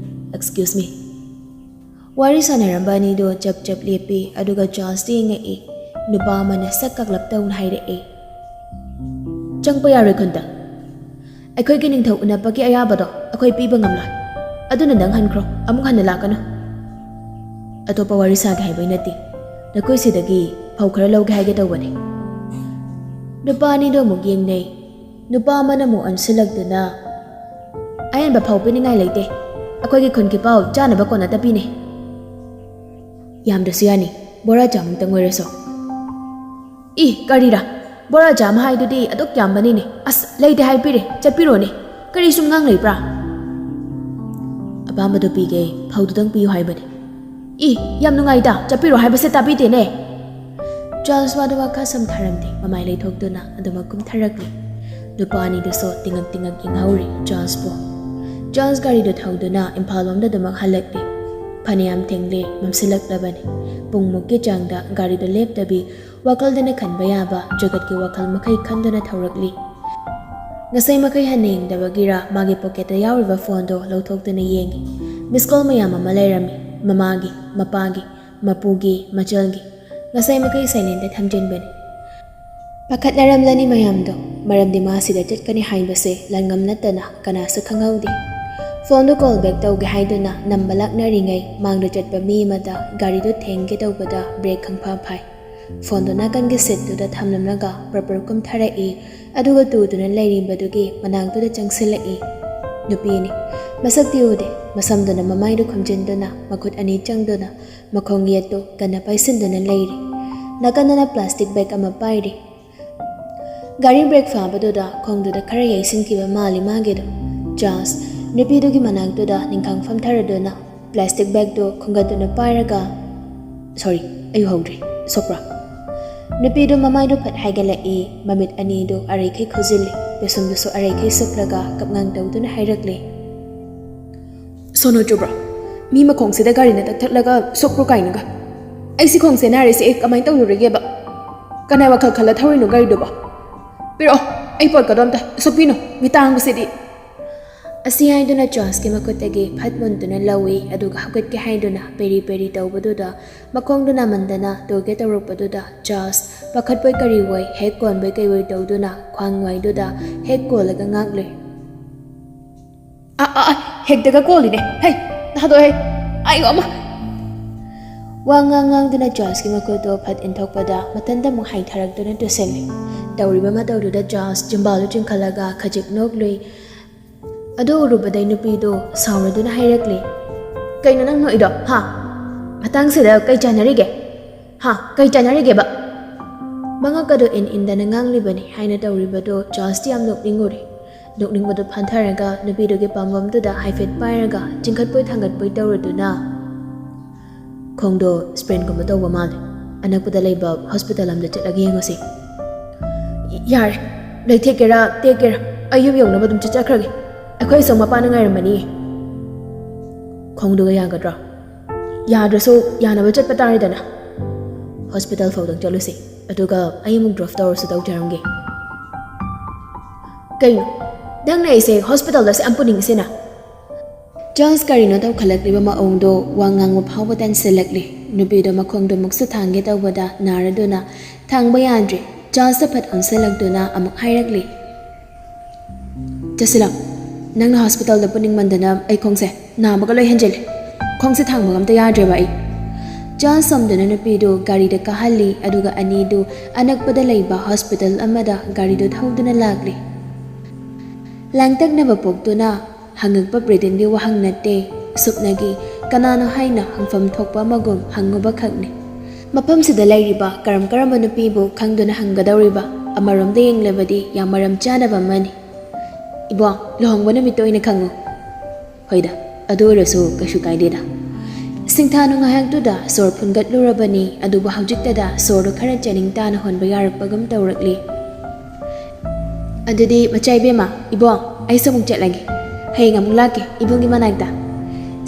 "Excuse me꯫" ꯋꯥꯔꯤ ꯁꯥꯟꯅꯔꯝꯕ ꯑꯅꯤꯗꯨ ꯆꯞ ꯆꯞ ꯂꯦꯞꯄꯤ, ꯑꯗꯨꯒ ꯆꯥꯔꯜꯁꯇ ꯌꯦꯡꯉꯛꯏ꯫ ꯅꯨꯄꯥ ꯑꯃꯅ ꯁꯛ ꯀꯥꯛꯂꯞ ꯇꯧꯅ ꯍꯥꯏꯔꯛꯑꯦ, "ꯆꯪꯕ ꯌꯥꯔꯣꯏ ꯈꯨꯟꯗ꯫ ꯑꯩꯈꯣꯏꯒꯤ ꯅꯤꯡꯊꯧ ꯎꯅꯕꯒꯤ ꯑꯌꯥꯕꯗꯣ ꯑꯩꯈꯣꯏ ꯄꯤꯕ ꯉꯝꯂꯣꯏ꯫ ꯑꯗꯨꯅ ꯅꯪ ꯍꯟꯈ꯭ꯔꯣ, ꯑꯃꯨꯛ ꯍꯟꯅ ꯂꯥꯛꯀꯅꯨ꯫ ꯑꯇꯣꯞꯄ ꯋꯥꯔꯤ ꯁꯥꯒꯦ ꯍꯥꯏꯕꯩ ꯅꯠꯇꯦ, ꯅꯈꯣꯏ ꯁꯤꯗꯒꯤ ꯐꯧ ꯈꯔ ꯂꯧꯒꯦ ꯍꯥꯏꯒꯦ ꯇꯧꯕꯅꯤ꯫" ꯅꯨꯄꯥ ꯑꯅꯤꯗꯣ ꯑꯃꯨꯛ ꯌꯦꯡꯅꯩ꯫ ꯅꯨꯄꯥ ꯑꯃꯅ ꯑꯃꯨꯛ ꯑꯣꯟꯁꯤꯜꯂꯛꯇꯨꯅ, "ꯑꯍꯦꯟꯕ ꯐꯧ ꯄꯤꯅꯤꯡꯉꯥꯏ ꯂꯩꯇꯦ, ꯑꯩꯈꯣꯏꯒꯤ ꯈꯨꯟꯒꯤ ꯄꯥꯎ ꯆꯥꯅꯕ ꯀꯣꯟꯅꯇ ꯄꯤꯅꯤ꯫" "ꯌꯥꯝꯗ꯭ꯔꯁꯨ ꯌꯥꯅꯤ, ꯕꯣꯔꯥ ꯆꯥꯃꯨꯛꯇꯪ ꯑꯣꯏꯔꯁꯨ꯫" "ꯏ, ꯀꯔꯤꯔꯥ? ꯕꯣꯔꯥ ꯆꯥꯝꯃ ꯍꯥꯏꯗꯨꯗꯤ ꯑꯗꯨꯛ ꯌꯥꯝꯕꯅꯤꯅꯦ꯫ ꯑꯁ, ꯂꯩꯇꯦ ꯍꯥꯏꯕꯤꯔꯦ, ꯆꯠꯄꯤꯔꯣꯅꯦ꯫ ꯀꯔꯤ ꯁꯨꯝ ꯉꯥꯡ ꯂꯩꯕ꯭ꯔꯥ?" "ꯑꯄꯥꯝꯕꯗꯣ ꯄꯤꯒꯦ, ꯐꯧꯗꯨꯗꯪ ꯄꯤꯌꯨ ꯍꯥꯏꯕꯅꯦ꯫" "ꯏ, ꯌꯥꯝ ꯅꯨꯡꯉꯥꯏꯗ, ꯆꯠꯄꯤꯔꯣ ꯍꯥꯏꯕꯁꯦ ꯇꯥꯕꯤꯗꯦꯅꯦ꯫" ꯆꯥꯔꯜꯁ ꯋꯥꯗ ꯋꯥꯈꯜ ꯁꯝꯊꯔꯝꯗꯦ, ꯃꯃꯥꯏ ꯂꯩꯊꯣꯛꯇꯨꯅ ꯑꯗꯨꯃꯛ ꯀꯨꯝꯊꯔꯛꯂꯤ꯫ ꯅꯨꯄꯥ ꯑꯅꯤꯗꯨꯁꯨ ꯇꯤꯉꯛ ꯇꯤꯉꯛ ꯌꯦꯡꯍꯧꯔꯤ ꯆꯥꯔꯜꯁꯄꯨ꯫ ꯆꯥꯔꯜꯁ ꯒꯥꯔꯤꯗꯨ ꯊꯧꯗꯨꯅ ꯏꯝꯐꯥꯜ ꯂꯣꯝꯗ ꯑꯗꯨꯃꯛ ꯍꯜꯂꯛꯂꯤ꯫ ꯐꯅꯌꯥꯝ ꯊꯦꯡꯂꯦ, ꯃꯝꯁꯤꯜꯂꯛꯂꯕꯅꯤ꯫ ꯄꯨꯡꯃꯨꯛꯀꯤ ꯆꯥꯡꯗ ꯒꯥꯔꯤꯗꯨ ꯂꯦꯞꯇꯕꯤ, ꯋꯥꯈꯜꯗꯅ ꯈꯟꯕ ꯌꯥꯕ ꯖꯒꯠꯀꯤ ꯋꯥꯈꯜ ꯃꯈꯩ ꯈꯟꯗꯨꯅ ꯊꯧꯔꯛꯂꯤ꯫ ꯉꯁꯥꯏ ꯃꯈꯩ ꯍꯟꯅ ꯌꯦꯡꯗꯕꯒꯤꯔ ꯃꯥꯒꯤ ꯄꯣꯀꯦꯠꯇ ꯌꯥꯎꯔꯤꯕ ꯐꯣꯟꯗꯣ ꯂꯧꯊꯣꯛꯇꯨꯅ ꯌꯦꯡꯉꯤ꯫ ꯃꯤꯁ ꯀꯣꯜ ꯃꯌꯥꯝ ꯑꯃ ꯂꯩꯔꯝꯃꯤ꯫ ꯃꯃꯥꯒꯤ, ꯃꯄꯥꯒꯤ, ꯃꯄꯨꯒꯤ, ꯃꯆꯜꯒꯤ꯫ ꯉꯁꯥꯏ ꯃꯈꯩ ꯁꯥꯏꯂꯦꯟꯗ ꯊꯝꯖꯤꯟꯕꯅꯤ꯫ ꯄꯥꯈꯠꯅꯔꯝꯂꯅꯤ ꯃꯌꯥꯝꯗꯣ, ꯃꯔꯝꯗꯤ ꯃꯥ ꯁꯤꯗ ꯆꯠꯀꯅꯤ ꯍꯥꯏꯕꯁꯦ ꯂꯪꯉꯝ ꯅꯠꯇꯅ ꯀꯅꯥꯁꯨ ꯈꯪꯍꯧꯗꯦ꯫ ꯐꯣꯟꯗꯨ ꯀꯣꯜ ꯕꯦꯛ ꯇꯧꯒꯦ ꯍꯥꯏꯗꯨꯅ ꯅꯝꯕ ꯂꯥꯛꯅꯔꯤꯉꯩ ꯃꯥꯡꯗ ꯆꯠꯄ ꯃꯤ ꯑꯃꯗ ꯒꯥꯔꯤꯗꯨ ꯊꯦꯡꯒꯦ ꯇꯧꯕꯗ ꯕ꯭ꯔꯦꯛ ꯈꯪꯐꯥ ꯐꯥꯏ꯫ ꯐꯣꯟꯗꯨ ꯅꯥꯀꯟꯒꯤ ꯁꯤꯠꯇꯨꯗ ꯊꯝꯂꯝꯂꯒ ꯄ꯭ꯔꯄꯔ ꯀꯨꯝꯊꯔꯛꯏ, ꯑꯗꯨꯒ ꯇꯨꯗꯨꯅ ꯂꯩꯔꯤꯕꯗꯨꯒꯤ ꯃꯅꯥꯛꯇꯨꯗ ꯆꯪꯁꯤꯜꯂꯛꯏ꯫ ꯅꯨꯄꯤꯅꯤ꯫ ꯃꯁꯛꯇꯤ ꯎꯗꯦ꯫ ꯃꯁꯝꯗꯨꯅ ꯃꯃꯥꯏꯗꯨ ꯈꯨꯝꯖꯤꯟꯗꯨꯅ, ꯃꯈꯨꯠ ꯑꯅꯤ ꯆꯪꯗꯨꯅ, ꯃꯈꯣꯡ ꯌꯦꯠꯇꯨ ꯀꯟꯅ ꯄꯥꯏꯁꯤꯟꯗꯨꯅ ꯂꯩꯔꯤ꯫ ꯅꯥꯀꯟꯗꯅ ꯄ꯭ꯂꯥꯁꯇꯤꯛ ꯕꯦꯒ ꯑꯃ ꯄꯥꯏꯔꯤ꯫ ꯒꯥꯔꯤ ꯕ꯭ꯔꯦꯛ ꯐꯥꯕꯗꯨꯗ ꯈꯣꯡꯗꯨꯗ ꯈꯔ ꯌꯩꯁꯤꯟꯈꯤꯕ ꯃꯥꯜꯂꯤ ꯃꯥꯒꯤꯗꯣ꯫ ꯆꯥꯔꯜꯁ ꯅꯨꯄꯤꯗꯨꯒꯤ ꯃꯅꯥꯛꯇꯨꯗ ꯅꯤꯡꯈꯥꯡ ꯐꯝꯊꯔꯗꯨꯅ ꯄ꯭ꯂꯥꯁꯇꯤꯛ ꯕꯦꯒꯇꯨ ꯈꯣꯡꯒꯠꯇꯨꯅ ꯄꯥꯏꯔꯒ, "ꯁꯣꯔꯤ, ꯑꯩ ꯎꯍꯧꯗ꯭ꯔꯦ꯫ ꯁꯣꯛꯄ꯭ꯔꯥ?" ꯅꯨꯄꯤꯗꯨ ꯃꯃꯥꯏꯗꯨ ꯐꯠ ꯍꯥꯏꯒꯠꯂꯛꯏ, ꯃꯃꯤꯠ ꯑꯅꯤꯗꯨ ꯑꯔꯩꯈꯩ ꯈꯨꯖꯤꯜꯂꯤ, ꯄꯤꯁꯨꯝꯗꯨꯁꯨ ꯑꯔꯩꯈꯩ ꯁꯨꯞꯂꯒ ꯀꯞꯉꯥꯡ ꯇꯧꯗꯨꯅ ꯍꯥꯏꯔꯛꯂꯤ, "ꯁꯣꯅꯣ ꯆꯨꯕ꯭ꯔꯣ? ꯃꯤ ꯃꯈꯣꯡꯁꯤꯗ ꯒꯥꯔꯤꯅ ꯇꯛꯊꯠꯂꯒ ꯁꯣꯛꯄ꯭ꯔꯣ ꯀꯥꯏꯅꯒ? ꯑꯩ ꯁꯤ ꯈꯣꯡꯁꯦ ꯅꯥꯔꯤꯁꯦ ꯑꯩ ꯀꯃꯥꯏꯅ ꯇꯧꯔꯨꯔꯒꯦꯕ? ꯀꯅꯥꯏ ꯋꯥꯈꯜ ꯈꯜꯂ ꯊꯧꯔꯤꯅꯣ ꯒꯥꯔꯤꯗꯨꯕꯣ? ꯄꯤꯔꯛꯑꯣ, ꯑꯩ ꯄꯣꯠꯀꯗꯣ ꯑꯝꯇ ꯁꯣꯛꯄꯤꯅꯨ, ꯃꯤ ꯇꯥꯡꯕꯁꯤꯗꯤ!" ꯑꯁꯤ ꯍꯥꯏꯗꯨꯅ ꯖꯣꯔꯖꯀꯤ ꯃꯈꯨꯠꯇꯒꯤ ꯐꯠ ꯃꯨꯟꯗꯨꯅ ꯂꯧꯏ, ꯑꯗꯨꯒ ꯍꯧꯒꯠꯀꯦ ꯍꯥꯏꯗꯨꯅ ꯄꯦꯔꯤ ꯄꯦꯔꯤ ꯇꯧꯕꯗꯨꯗ, ꯃꯈꯣꯡꯗꯨ ꯅꯥꯃꯟꯗꯅ ꯇꯨꯒꯦ ꯇꯧꯔꯛꯄꯗꯨꯗ ꯖꯣꯔꯖ ꯄꯥꯈꯠꯄꯣꯏ ꯀꯔꯤꯑꯣꯏ ꯍꯦꯛ ꯀꯣꯟꯕꯣꯏ ꯀꯩꯑꯣꯏ ꯇꯧꯗꯨꯅ ꯈ꯭ꯋꯥꯡ ꯋꯥꯏꯗꯨꯗ ꯍꯦꯛ ꯀꯣꯜꯂꯒ ꯉꯥꯛꯂꯨꯏ꯫ "ꯑ, ꯑ, ꯑ, ꯍꯦꯛꯇꯒ ꯀꯣꯜꯂꯤꯅꯦ꯫ ꯍꯩ, ꯊꯥꯗꯣꯛꯑꯣ, ꯍꯩ꯫ ꯑꯥꯏꯌꯣ, ꯑꯃ!" ꯋꯥ ꯉꯥꯡ ꯉꯥꯡꯗꯨꯅ ꯖꯣꯔꯖꯀꯤ ꯃꯈꯨꯠꯇꯣ ꯐꯠ ꯏꯟꯊꯣꯛꯄꯗ ꯃꯊꯟꯇ ꯑꯃꯨꯛ ꯍꯥꯏꯊꯔꯛꯇꯨꯅ ꯇꯨꯁꯤꯜꯂꯤ꯫ ꯇꯧꯔꯤꯕ ꯃꯇꯧꯗꯨꯗ ꯖꯣꯔꯖ ꯆꯤꯝꯕꯥꯜꯗꯨ ꯆꯤꯡꯈꯠꯂꯒ ꯈꯖꯤꯛ ꯅꯣꯛꯂꯨꯏ꯫ ꯑꯗꯨ ꯎꯔꯨꯕꯗꯩ ꯅꯨꯄꯤꯗꯣ ꯁꯥꯎꯔꯗꯨꯅ ꯍꯥꯏꯔꯛꯂꯤ, "ꯀꯩꯅꯣ ꯅꯪ ꯅꯣꯛꯏꯗꯣ, ꯍꯥ? ꯃꯇꯥꯡꯁꯤꯗ ꯀꯩ ꯆꯥꯟꯅꯔꯤꯒꯦ? ꯍꯥ? ꯀꯩ ꯆꯥꯟꯅꯔꯤꯒꯦꯕ?" ꯃꯉꯛ ꯑꯗꯨ ꯏꯟ ꯏꯟꯗꯅ ꯉꯥꯡꯂꯤꯕꯅꯤ ꯍꯥꯏꯅ ꯇꯧꯔꯤꯕꯗꯣ ꯖꯣꯔꯖꯇꯤ ꯌꯥꯝ ꯅꯣꯛꯅꯤꯡꯉꯨꯔꯦ꯫ ꯅꯣꯛꯅꯤꯡꯕꯗꯨ ꯐꯥꯟꯊꯔꯒ ꯅꯨꯄꯤꯗꯨꯒꯤ ꯄꯥꯝꯕꯣꯝꯗꯨꯗ ꯍꯥꯏꯐꯦꯠ ꯄꯥꯏꯔꯒ ꯆꯤꯡꯈꯠꯄꯣꯏ ꯊꯥꯡꯒꯠꯄꯣꯏ ꯇꯧꯔꯗꯨꯅ, "ꯈꯣꯡꯗꯣ ꯁ꯭ꯄ꯭ꯔꯦꯟꯒꯨꯝꯕ ꯇꯧꯕ ꯃꯥꯜꯂꯦ꯫ ꯑꯅꯛꯄꯗ ꯂꯩꯕ ꯍꯣꯁꯄꯤꯇꯥꯜ ꯑꯃꯗ ꯆꯠꯂꯒ ꯌꯦꯡꯉꯨꯁꯤ꯫" "ꯌꯥꯔꯦ, ꯂꯩꯊꯦꯛꯀꯦꯔꯥ ꯇꯦꯛꯀꯦꯔꯥ, ꯑꯩ ꯌꯨꯝ ꯌꯧꯅꯕ ꯑꯗꯨꯝ ꯆꯠꯆꯈ꯭ꯔꯒꯦ꯫ ꯑꯩꯈꯣꯏ ꯑꯁꯣꯝ ꯃꯄꯥꯅ ꯉꯥꯏꯔꯝꯃꯅꯤꯌꯦ꯫" "ꯈꯣꯡꯗꯨꯒ ꯌꯥꯒꯗ꯭ꯔꯣ?" "ꯌꯥꯗ꯭ꯔꯁꯨ ꯌꯥꯅꯕ ꯆꯠꯄ ꯇꯥꯔꯦꯗꯅ꯫ ꯍꯣꯁꯄꯤꯇꯥꯜ ꯐꯥꯎꯗꯪ ꯆꯠꯂꯨꯁꯤ, ꯑꯗꯨꯒ ꯑꯩ ꯑꯃꯨꯛ ꯗ꯭ꯔꯣꯞ ꯇꯧꯔꯁꯨ ꯇꯧꯖꯔꯝꯒꯦ꯫" "ꯀꯩꯅꯣ, ꯅꯪꯅ ꯑꯩꯁꯦ ꯍꯣꯁꯄꯤꯇꯥꯜꯗ ꯑꯁꯨꯛ ꯌꯥꯝ ꯄꯨꯅꯤꯡꯉꯤꯁꯤꯅ?" ꯖꯣꯔꯖ ꯀꯔꯤꯅꯣ ꯇꯧꯈꯠꯂꯛꯂꯤꯕ ꯃꯑꯣꯡꯗꯣ ꯋꯥ ꯉꯥꯡꯕ ꯐꯥꯎꯕ ꯇꯟꯁꯤꯜꯂꯛꯂꯤ꯫ ꯅꯨꯄꯤꯗꯣ ꯃꯈꯣꯡꯗꯣ ꯑꯃꯨꯛꯁꯨ ꯊꯥꯡꯒꯦ ꯇꯧꯕꯗ ꯅꯥꯔꯗꯨꯅ ꯊꯥꯡꯕ ꯌꯥꯗ꯭ꯔꯦ꯫ ꯖꯣꯔꯖꯇ ꯐꯠ ꯑꯣꯟꯁꯤꯜꯂꯛꯇꯨꯅ ꯑꯃꯨꯛ ꯍꯥꯏꯔꯛꯂꯤ, "ꯆꯠꯁꯤꯂꯥꯎ, ꯅꯪꯅ ꯍꯣꯁꯄꯤꯇꯥꯜꯗ ꯄꯨꯅꯤꯡꯃꯟꯗꯅ ꯑꯩ ꯈꯣꯡꯁꯦ ꯅꯥꯕꯒ ꯂꯣꯏ ꯍꯦꯟꯖꯤꯜꯂꯦ꯫ ꯈꯣꯡꯁꯦ ꯊꯥꯡꯕꯒ ꯑꯝꯇ ꯌꯥꯗ꯭ꯔꯦꯕ ꯑꯩ꯫" ꯖꯣꯔꯖ ꯁꯣꯝꯗꯅ ꯅꯨꯄꯤꯗꯨ ꯒꯥꯔꯤꯗ ꯀꯥꯍꯜꯂꯤ, ꯑꯗꯨꯒ ꯑꯅꯤꯗꯨ ꯑꯅꯛꯄꯗ ꯂꯩꯕ ꯍꯣꯁꯄꯤꯇꯥꯜ ꯑꯃꯗ ꯒꯥꯔꯤꯗꯨ ꯊꯧꯗꯨꯅ ꯂꯥꯛꯂꯤ꯫ ꯂꯥꯡꯇꯛꯅꯕ ꯄꯣꯛꯇꯨꯅ ꯍꯪꯉꯛꯄ ꯄ꯭ꯔꯤꯇꯤꯟꯒꯤ ꯋꯥꯍꯪ ꯅꯠꯇꯦ, ꯁꯨꯞꯅꯒꯤ ꯀꯅꯥꯅꯣ ꯍꯥꯏꯅ ꯍꯪꯐꯝ ꯊꯣꯛꯄ ꯑꯃꯒꯨꯝ ꯍꯪꯉꯨꯕ ꯈꯛꯅꯤ꯫ ꯃꯐꯝꯁꯤꯗ ꯂꯩꯔꯤꯕ ꯀꯔꯝ ꯀꯔꯝꯕ ꯅꯨꯄꯤꯕꯨ ꯈꯪꯗꯨꯅ ꯍꯪꯒꯗꯧꯔꯤꯕ? ꯑꯃꯔꯣꯝꯗ ꯌꯦꯡꯂꯕꯗꯤ ꯌꯥꯝ ꯃꯔꯝ ꯆꯥꯗꯕ ꯑꯃꯅꯤ꯫ "ꯏꯕꯣ, ꯂꯨꯍꯣꯡꯕ ꯅꯨꯃꯤꯠꯇ ꯑꯣꯏꯅ ꯈꯪꯉꯨ꯫" "ꯍꯣꯏꯗ, ꯑꯗꯨ ꯑꯣꯏꯔꯁꯨ ꯀꯩꯁꯨ ꯀꯥꯏꯗꯦꯗ꯫" ꯁꯤꯡꯊꯥꯅꯨ ꯉꯥꯏꯍꯥꯛꯇꯨꯗ ꯁꯣꯔ ꯐꯨꯟꯒꯠꯂꯨꯔꯕꯅꯤ, ꯑꯗꯨꯕꯨ ꯍꯧꯖꯤꯛꯇꯗ ꯁꯣꯔꯗꯨ ꯈꯔ ꯆꯦꯅꯤꯡ ꯇꯥꯅ ꯍꯣꯟꯕ ꯌꯥꯔꯛꯄꯒꯨꯝ ꯇꯧꯔꯛꯂꯤ꯫ "ꯑꯗꯨꯗꯤ ꯃꯆꯥ ꯏꯕꯦꯝꯃ, ꯏꯕꯣ, ꯑꯩꯁꯨ ꯑꯃꯨꯛ ꯆꯠꯂꯒꯦ꯫ ꯍꯌꯦꯡ ꯑꯃꯨꯛ ꯂꯥꯛꯀꯦ ꯏꯕꯨꯡꯒꯤ ꯃꯅꯥꯛꯇ꯫"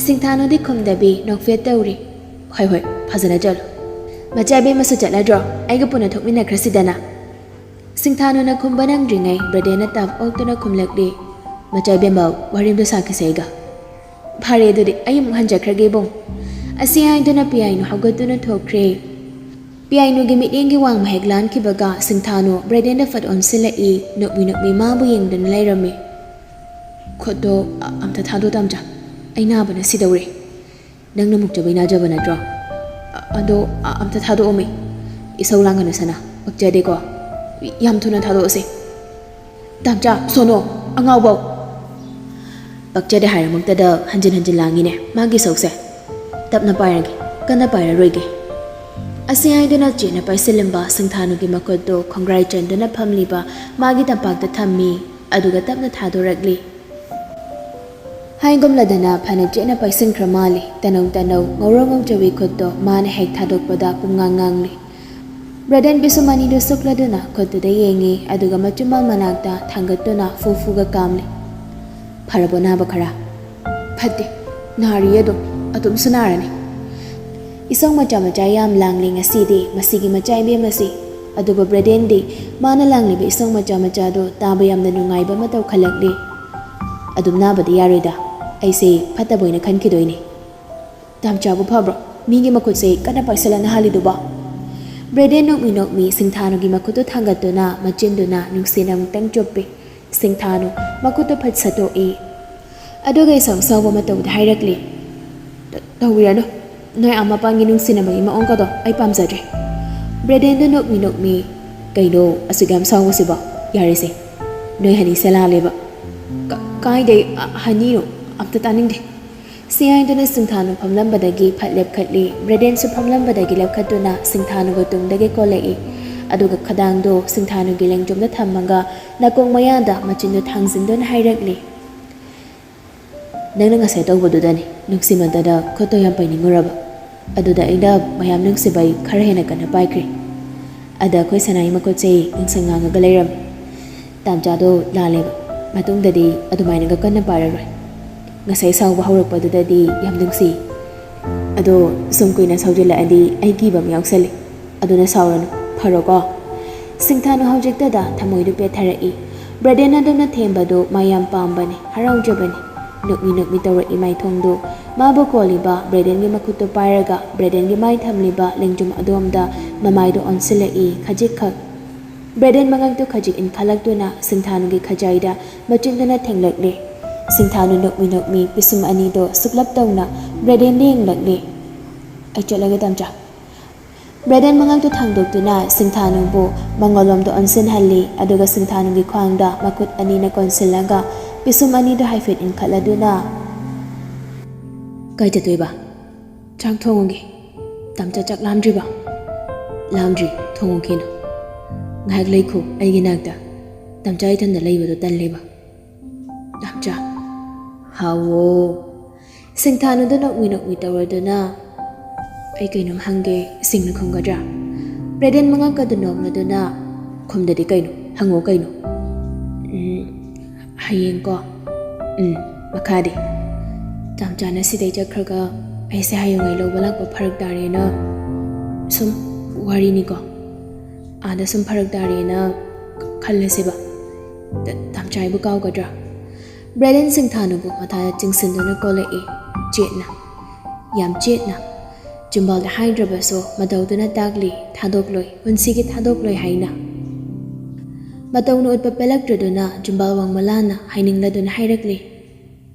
ꯁꯤꯡꯊꯥꯅꯨꯗꯤ ꯈꯨꯝꯗꯕꯤ ꯅꯣꯛꯐꯦꯠ ꯇꯧꯔꯤ꯫ "ꯍꯣꯏ ꯍꯣꯏ, ꯐꯖꯅ ꯆꯠꯂꯨ꯫ ꯃꯆꯥ ꯏꯕꯦꯝꯃꯁꯨ ꯆꯠꯂꯗ꯭ꯔꯣ? ꯑꯩꯒ ꯄꯨꯟꯅ ꯊꯣꯛꯃꯤꯟꯅꯈ꯭ꯔꯁꯤꯗꯅ꯫" ꯁꯤꯡꯊꯥꯅꯨꯅ ꯈꯨꯝꯕ ꯅꯪꯗ꯭ꯔꯤꯉꯩ ꯕ꯭ꯔꯗꯦꯟꯅ ꯇꯞ ꯑꯣꯛꯇꯨꯅ ꯈꯨꯝꯂꯛꯂꯤ꯫ "ꯃꯆꯥ ꯏꯕꯦꯝꯃ, ꯋꯥꯔꯤ ꯑꯝꯇ ꯁꯥꯈꯤꯁꯦ ꯑꯩꯒ꯫" "ꯐꯔꯦ, ꯑꯗꯨꯗꯤ ꯑꯩ ꯑꯃꯨꯛ ꯍꯟꯖꯈ꯭ꯔꯒꯦ ꯏꯕꯨꯡ꯫" ꯑꯁꯤ ꯍꯥꯏꯗꯨꯅ ꯄꯤꯌꯥꯏꯅꯨ ꯍꯧꯒꯠꯇꯨꯅ ꯊꯣꯛꯈ꯭ꯔꯦ꯫ ꯄꯤꯌꯥꯏꯅꯨꯒꯤ ꯃꯤꯠꯌꯦꯡꯒꯤ ꯋꯥꯡꯃ ꯍꯦꯛ ꯂꯥꯟꯈꯤꯕꯒ ꯁꯤꯡꯊꯥꯅꯨ ꯕ꯭ꯔꯗꯦꯟꯗ ꯐꯠ ꯑꯣꯟꯁꯤꯜꯂꯛꯏ꯫ ꯅꯣꯛꯃꯤ ꯅꯣꯛꯃꯤ ꯃꯥꯕꯨ ꯌꯦꯡꯗꯨꯅ ꯂꯩꯔꯝꯃꯤ꯫ "ꯈꯨꯠꯇꯣ ꯑ-, ꯑꯝꯇ ꯊꯥꯗꯣꯛ ꯇꯥꯝꯆꯥ꯫ ꯑꯩ ꯅꯥꯕꯅ ꯁꯤꯗꯧꯔꯦ꯫" "ꯅꯪꯅ ꯃꯨꯛꯆꯕꯩ ꯅꯥꯖꯕ ꯅꯠꯇ꯭ꯔꯣ? ꯑ-, ꯑꯗꯣ ꯑ-, ꯑꯝꯇ ꯊꯥꯗꯣꯛꯑꯣꯃꯤ꯫ ꯏꯁꯧ ꯂꯥꯡꯒꯅꯨ ꯁꯅꯥ, ꯄꯛꯆꯗꯦꯀꯣ꯫ ꯌꯥꯝ ꯊꯨꯅ ꯊꯥꯗꯣꯛꯑꯁꯦ꯫" "ꯇꯥꯝꯆꯥ, ꯁꯣꯅꯣ, ꯑꯉꯥꯎꯕꯧ!" "ꯄꯛꯆꯗꯦ ꯍꯥꯏꯔꯃꯛꯇꯗ ꯍꯟꯖꯤꯟ ꯍꯟꯖꯤꯟ ꯂꯥꯡꯉꯤꯅꯦ ꯃꯥꯒꯤ ꯏꯁꯧꯁꯦ꯫ ꯇꯞꯅ ꯄꯥꯏꯔꯒꯦ, ꯀꯟꯅ ꯄꯥꯏꯔꯔꯣꯏꯒꯦ꯫" ꯑꯁꯤ ꯍꯥꯏꯗꯨꯅ ꯆꯦꯠꯅ ꯄꯥꯏꯁꯤꯜꯂꯝꯕ ꯁꯤꯡꯊꯥꯅꯨꯒꯤ ꯃꯈꯨꯠꯇꯨ ꯈꯣꯡꯒ꯭ꯔꯥꯏ ꯆꯟꯗꯨꯅ ꯐꯝꯂꯤꯕ ꯃꯥꯒꯤ ꯇꯝꯄꯥꯛꯇ ꯊꯝꯃꯤ, ꯑꯗꯨꯒ ꯇꯞꯅ ꯊꯥꯗꯣꯔꯛꯂꯤ꯫ ꯍꯥꯏꯒꯨꯝꯂꯗꯅ ꯐꯅ ꯆꯦꯠꯅ ꯄꯥꯏꯁꯤꯟꯈ꯭ꯔ ꯃꯥꯜꯂꯤ꯫ ꯇꯅꯧ ꯇꯅꯧ ꯉꯧꯔꯣꯛ ꯉꯧꯖꯕꯤ ꯈꯨꯠꯇꯣ ꯃꯥꯅ ꯍꯦꯛ ꯊꯥꯗꯣꯛꯄꯗ ꯄꯨꯡꯉꯥꯡ ꯉꯥꯡꯂꯤ꯫ ꯕ꯭ꯔꯗꯦꯟ ꯄꯤꯁꯨꯝ ꯑꯅꯤꯗꯨ ꯁꯨꯛꯂꯗꯨꯅ ꯈꯨꯠꯇꯨꯗ ꯌꯦꯡꯉꯤ, ꯑꯗꯨꯒ ꯃꯆꯨꯝꯕꯥꯜ ꯃꯅꯥꯛꯇ ꯊꯥꯡꯒꯠꯇꯨꯅ ꯐꯨ ꯐꯨꯒ ꯀꯥꯝꯂꯤ꯫ "ꯐꯔꯕꯣ ꯅꯥꯕ ꯈꯔ?" "ꯐꯠꯇꯦ, ꯅꯥꯔꯤꯌꯦ ꯑꯗꯨꯝ, ꯑꯗꯨꯝꯁꯨ ꯅꯥꯔꯅꯤ꯫" ꯏꯁꯧ ꯃꯆꯥ ꯃꯆꯥ ꯌꯥꯝ ꯂꯥꯡꯂꯤ ꯉꯁꯤꯗꯤ ꯃꯁꯤꯒꯤ ꯃꯆꯥ ꯏꯕꯦꯝ ꯑꯁꯤ꯫ ꯑꯗꯨꯕꯨ ꯕ꯭ꯔꯗꯦꯟꯗꯤ ꯃꯥꯅ ꯂꯥꯡꯂꯤꯕ ꯏꯁꯧ ꯃꯆꯥ ꯃꯆꯥꯗꯨ ꯇꯥꯕ ꯌꯥꯝꯅ ꯅꯨꯡꯉꯥꯏꯕ ꯑꯃ ꯇꯧꯈꯠꯂꯛꯂꯤ꯫ "ꯑꯗꯨꯝ ꯅꯥꯕꯗꯤ ꯌꯥꯔꯣꯏꯗ, ꯑꯩꯁꯦ ꯐꯠꯇꯕ ꯑꯣꯏꯅ ꯈꯟꯈꯤꯗꯣꯏꯅꯤ꯫" "ꯇꯥꯝꯆꯥꯕꯨ ꯐꯕ꯭ꯔꯣ? ꯃꯤꯒꯤ ꯃꯈꯨꯠꯁꯦ ꯀꯟꯅ ꯄꯥꯏꯁꯜꯂ ꯅꯥꯍꯜꯂꯤꯗꯨꯕꯣ?" ꯕ꯭ꯔꯦꯗꯦꯟ ꯅꯣꯛꯃꯤ ꯅꯣꯛꯃꯤ ꯁꯤꯡꯊꯥꯅꯨꯒꯤ ꯃꯈꯨꯠꯇꯨ ꯊꯥꯡꯒꯠꯇꯨꯅ ꯃꯆꯤꯟꯗꯨꯅ ꯅꯨꯡꯁꯤꯅ ꯑꯃꯨꯛꯇꯪ ꯆꯨꯞꯄꯤ꯫ ꯁꯤꯡꯊꯥꯅꯨ ꯃꯈꯨꯠꯇꯨ ꯐꯠ ꯁꯠꯇꯣꯛꯏ꯫ ꯑꯗꯨꯒ ꯏꯁꯧ ꯁꯧꯕ ꯃꯇꯧꯗ ꯍꯥꯏꯔꯛꯂꯤ, "ꯇ-, ꯇꯧꯕꯤꯔꯅꯨ꯫ ꯅꯣꯏ ꯑꯥ ꯃꯄꯥꯟꯒꯤ ꯅꯨꯡꯁꯤꯅꯕꯒꯤ ꯃꯑꯣꯡꯒꯗꯣ ꯑꯩ ꯄꯥꯝꯖꯗ꯭ꯔꯦ꯫" ꯕ꯭ꯔꯦꯗꯦꯟꯗꯨ ꯅꯣꯛꯃꯤ ꯅꯣꯛꯃꯤ, "ꯀꯩꯅꯣ ꯑꯁꯨꯛ ꯌꯥꯝ ꯁꯥꯎꯕꯁꯤꯕꯣ? ꯌꯥꯔꯦꯁꯦ, ꯅꯣꯏ ꯍꯅꯤꯁꯦ ꯂꯥꯜꯂꯦꯕ꯫" "ꯀ-, ꯀꯥꯏꯗꯩ, ꯑ, ꯍꯅꯤꯅꯣ? ꯑꯝꯇ ꯇꯥꯅꯤꯡꯗꯦ꯫" ꯁꯤ ꯍꯥꯏꯗꯨꯅ ꯁꯤꯡꯊꯥꯅꯨ ꯐꯝꯂꯝꯕꯗꯒꯤ ꯐꯠ ꯂꯦꯞꯈꯠꯂꯤ꯫ ꯕ꯭ꯔꯦꯗꯦꯟꯁꯨ ꯐꯝꯂꯝꯕꯗꯒꯤ ꯂꯦꯞꯈꯠꯇꯨꯅ ꯁꯤꯡꯊꯥꯅꯨꯒ ꯇꯨꯡꯗꯒꯤ ꯀꯣꯜꯂꯛꯏ꯫ ꯑꯗꯨꯒ ꯈꯗꯥꯡꯗꯣ ꯁꯤꯡꯊꯥꯅꯨꯒꯤ ꯂꯦꯡꯖꯨꯝꯗ ꯊꯝꯃꯒ ꯅꯥꯀꯣꯡ ꯃꯌꯥꯗ ꯃꯆꯤꯟꯗꯨ ꯊꯥꯡꯖꯤꯟꯗꯨꯅ ꯍꯥꯏꯔꯛꯂꯤ, "ꯅꯪꯅ ꯉꯁꯥꯏ ꯇꯧꯕꯗꯨꯗꯅꯤ ꯅꯨꯡꯁꯤꯃꯟꯗꯅ ꯈꯨꯠꯇꯣ ꯌꯥꯝ ꯄꯥꯏꯅꯤꯡꯉꯨꯔꯕ꯫ ꯑꯗꯨꯗ ꯑꯩꯅ ꯃꯌꯥꯝ ꯅꯨꯡꯁꯤꯕꯩ ꯈꯔ ꯍꯦꯟꯅ ꯀꯟꯅ ꯄꯥꯏꯈ꯭ꯔꯦ꯫ ꯑꯗ ꯑꯩꯈꯣꯏ ꯁꯅꯥꯏ ꯃꯈꯨꯠꯁꯦ ꯉꯥꯡꯁꯪ ꯉꯥꯡꯉꯒ ꯂꯩꯔꯝꯃꯤ꯫ ꯇꯥꯝꯆꯥꯗꯣ ꯂꯥꯜꯂꯦꯕ꯫ ꯃꯇꯨꯡꯗꯗꯤ ꯑꯗꯨꯃꯥꯏꯅꯒ ꯀꯟꯅ ꯄꯥꯏꯔꯔꯣꯏ꯫ ꯉꯁꯥꯏ ꯁꯥꯎꯕ ꯍꯧꯔꯛꯄꯗꯨꯗꯗꯤ ꯌꯥꯝ ꯅꯨꯡꯁꯤ꯫ ꯑꯗꯣ ꯁꯨꯝ ꯀꯨꯏꯅ ꯁꯥꯎꯖꯤꯜꯂꯛꯑꯗꯤ ꯑꯩ ꯀꯤꯕ ꯑꯃ ꯌꯥꯎꯁꯜꯂꯤ꯫ ꯑꯗꯨꯅ ꯁꯥꯎꯔꯅꯨ, ꯐꯔꯣꯀꯣ?" ꯁꯤꯡꯊꯥꯅꯨ ꯍꯧꯖꯤꯛꯇꯗ ꯊꯃꯣꯏꯗꯨ ꯄꯦꯠꯊꯔꯛꯏ꯫ ꯕ꯭ꯔꯦꯗꯦꯟ ꯑꯗꯨꯅ ꯊꯦꯝꯕꯗꯨ ꯃꯥ ꯌꯥꯝ ꯄꯥꯝꯕꯅꯤ, ꯍꯔꯥꯎꯖꯕꯅꯤ꯫ ꯅꯣꯛꯃꯤ ꯅꯣꯛꯃꯤ ꯇꯧꯔꯛꯏ ꯃꯥꯏꯊꯣꯡꯗꯨ꯫ ꯃꯥꯕꯨ ꯀꯣꯜꯂꯤꯕ ꯕ꯭ꯔꯦꯗꯦꯟꯒꯤ ꯃꯈꯨꯠꯇꯨ ꯄꯥꯏꯔꯒ ꯕ꯭ꯔꯦꯗꯦꯟꯒꯤ ꯃꯥꯏ ꯊꯝꯂꯤꯕ ꯂꯦꯡꯖꯨꯝ ꯑꯗꯣꯝꯗ ꯃꯃꯥꯏꯗꯨ ꯑꯣꯟꯁꯤꯜꯂꯛꯏ ꯈꯖꯤꯛꯈꯛ꯫ ꯕ꯭ꯔꯦꯗꯦꯟ ꯃꯉꯛꯇꯨ ꯈꯖꯤꯛ ꯏꯟꯈꯠꯂꯛꯇꯨꯅ ꯁꯤꯡꯊꯥꯅꯨꯒꯤ ꯈꯖꯥꯏꯗ ꯃꯆꯤꯟꯗꯨꯅ ꯊꯦꯡꯂꯛꯂꯦ꯫ ꯁꯤꯡꯊꯥꯅꯨ ꯅꯣꯛꯃꯤ ꯅꯣꯛꯃꯤ ꯄꯤꯁꯨꯝ ꯑꯅꯤꯗꯣ ꯁꯨꯛꯂꯞ ꯇꯧꯅ ꯕ꯭ꯔꯦꯗꯦꯟꯗ ꯌꯦꯡꯂꯛꯂꯦ꯫ "ꯑꯩ ꯆꯠꯂꯒꯦ, ꯇꯥꯝꯆꯥ꯫" ꯕ꯭ꯔꯦꯗꯦꯟ ꯃꯉꯛꯇꯨ ꯊꯥꯡꯗꯣꯛꯇꯨꯅ ꯁꯤꯡꯊꯥꯅꯨꯕꯨ ꯃꯉꯣꯟꯂꯣꯝꯗ ꯑꯣꯟꯁꯤꯟꯍꯜꯂꯤ, ꯑꯗꯨꯒ ꯁꯤꯡꯊꯥꯅꯨꯒꯤ ꯈ꯭ꯋꯥꯡꯗ ꯃꯈꯨꯠ ꯑꯅꯤꯅ ꯀꯣꯟꯁꯤꯜꯂꯒ ꯄꯤꯁꯨꯝ ꯑꯅꯤꯗꯨ ꯍꯥꯏꯐꯦꯠ ꯏꯟꯈꯠꯂꯗꯨꯅ, "ꯀꯥꯏ ꯆꯠꯇꯣꯏꯕ?" "ꯆꯥꯛ ꯊꯣꯡꯉꯨꯒꯦ꯫" "ꯇꯥꯝꯆꯥ, ꯆꯥꯛ ꯂꯥꯝꯗ꯭ꯔꯤꯕ?" "ꯂꯥꯝꯗ꯭ꯔꯤ, ꯊꯣꯡꯉꯨꯈꯤꯅꯨ꯫ ꯉꯥꯏꯍꯥꯛ ꯂꯩꯈꯣ ꯑꯩꯒꯤ ꯅꯥꯛꯇ꯫ ꯇꯥꯝꯆꯥ ꯏꯊꯟꯗ ꯂꯩꯕꯗꯣ ꯇꯜꯂꯦꯕ꯫" "ꯇꯥꯝꯆꯥ꯫" "ꯍꯥꯎꯋꯣ꯫" ꯁꯤꯡꯊꯥꯅꯨꯗ ꯅꯣꯛꯃꯤ ꯅꯣꯛꯃꯤ ꯇꯧꯔꯗꯨꯅ, "ꯑꯩ ꯀꯩꯅꯣꯝ ꯍꯪꯒꯦ, ꯁꯦꯡꯅ ꯈꯨꯝꯒꯗ꯭ꯔꯥ?" ꯕ꯭ꯔꯦꯗꯦꯟ ꯃꯉꯛꯀꯗꯨ ꯅꯣꯛꯂꯗꯨꯅ, "ꯈꯨꯝꯗꯗꯤ ꯀꯩꯅꯣ? ꯍꯪꯉꯣ ꯀꯩꯅꯣ?" "ꯎꯝ, ꯍꯌꯦꯡꯀꯣ꯫" "ꯎꯝ, ꯃꯈꯥꯗꯤ?" "ꯇꯥꯝꯆꯥꯅ ꯁꯤꯗꯩ ꯆꯠꯈ꯭ꯔꯒ ꯑꯩꯁꯦ ꯍꯌꯦꯡꯉꯩ ꯂꯧꯕ ꯂꯥꯛꯄ ꯐꯔꯛ ꯇꯥꯔꯦꯅ, ꯁꯨꯝ ꯋꯥꯔꯤꯅꯤꯀꯣ, ꯑꯥꯗ ꯁꯨꯝ ꯐꯔꯛ ꯇꯥꯔꯦꯅ ꯈꯜꯂꯁꯦꯕ꯫ ꯇ-, ꯇꯥꯝꯆꯥ ꯑꯩꯕꯨ ꯀꯥꯎꯒꯗ꯭ꯔꯥ?" ꯕ꯭ꯔꯦꯗꯦꯟ ꯁꯤꯡꯊꯥꯅꯨꯕꯨ ꯃꯊꯥꯗ ꯆꯤꯡꯁꯤꯟꯗꯨꯅ ꯀꯣꯜꯂꯛꯏ, ꯆꯦꯠꯅ, ꯌꯥꯝ ꯆꯦꯠꯅ꯫ ꯆꯤꯝꯕꯥꯜꯗ ꯍꯥꯏꯗ꯭ꯔꯕꯁꯨ ꯃꯇꯧꯗꯨꯅ ꯇꯥꯛꯂꯤ, ꯊꯥꯗꯣꯛꯂꯣꯏ, ꯄꯨꯟꯁꯤꯒꯤ ꯊꯥꯗꯣꯛꯂꯣꯏ ꯍꯥꯏꯅ꯫ ꯃꯇꯧꯅ ꯎꯠꯄ ꯄꯦꯜꯂꯛꯇ꯭ꯔꯗꯨꯅ ꯆꯤꯝꯕꯥꯜ ꯋꯥꯡꯃ ꯂꯥꯟꯅ ꯍꯥꯏꯅꯤꯡꯂꯗꯨꯅ ꯍꯥꯏꯔꯛꯂꯤ,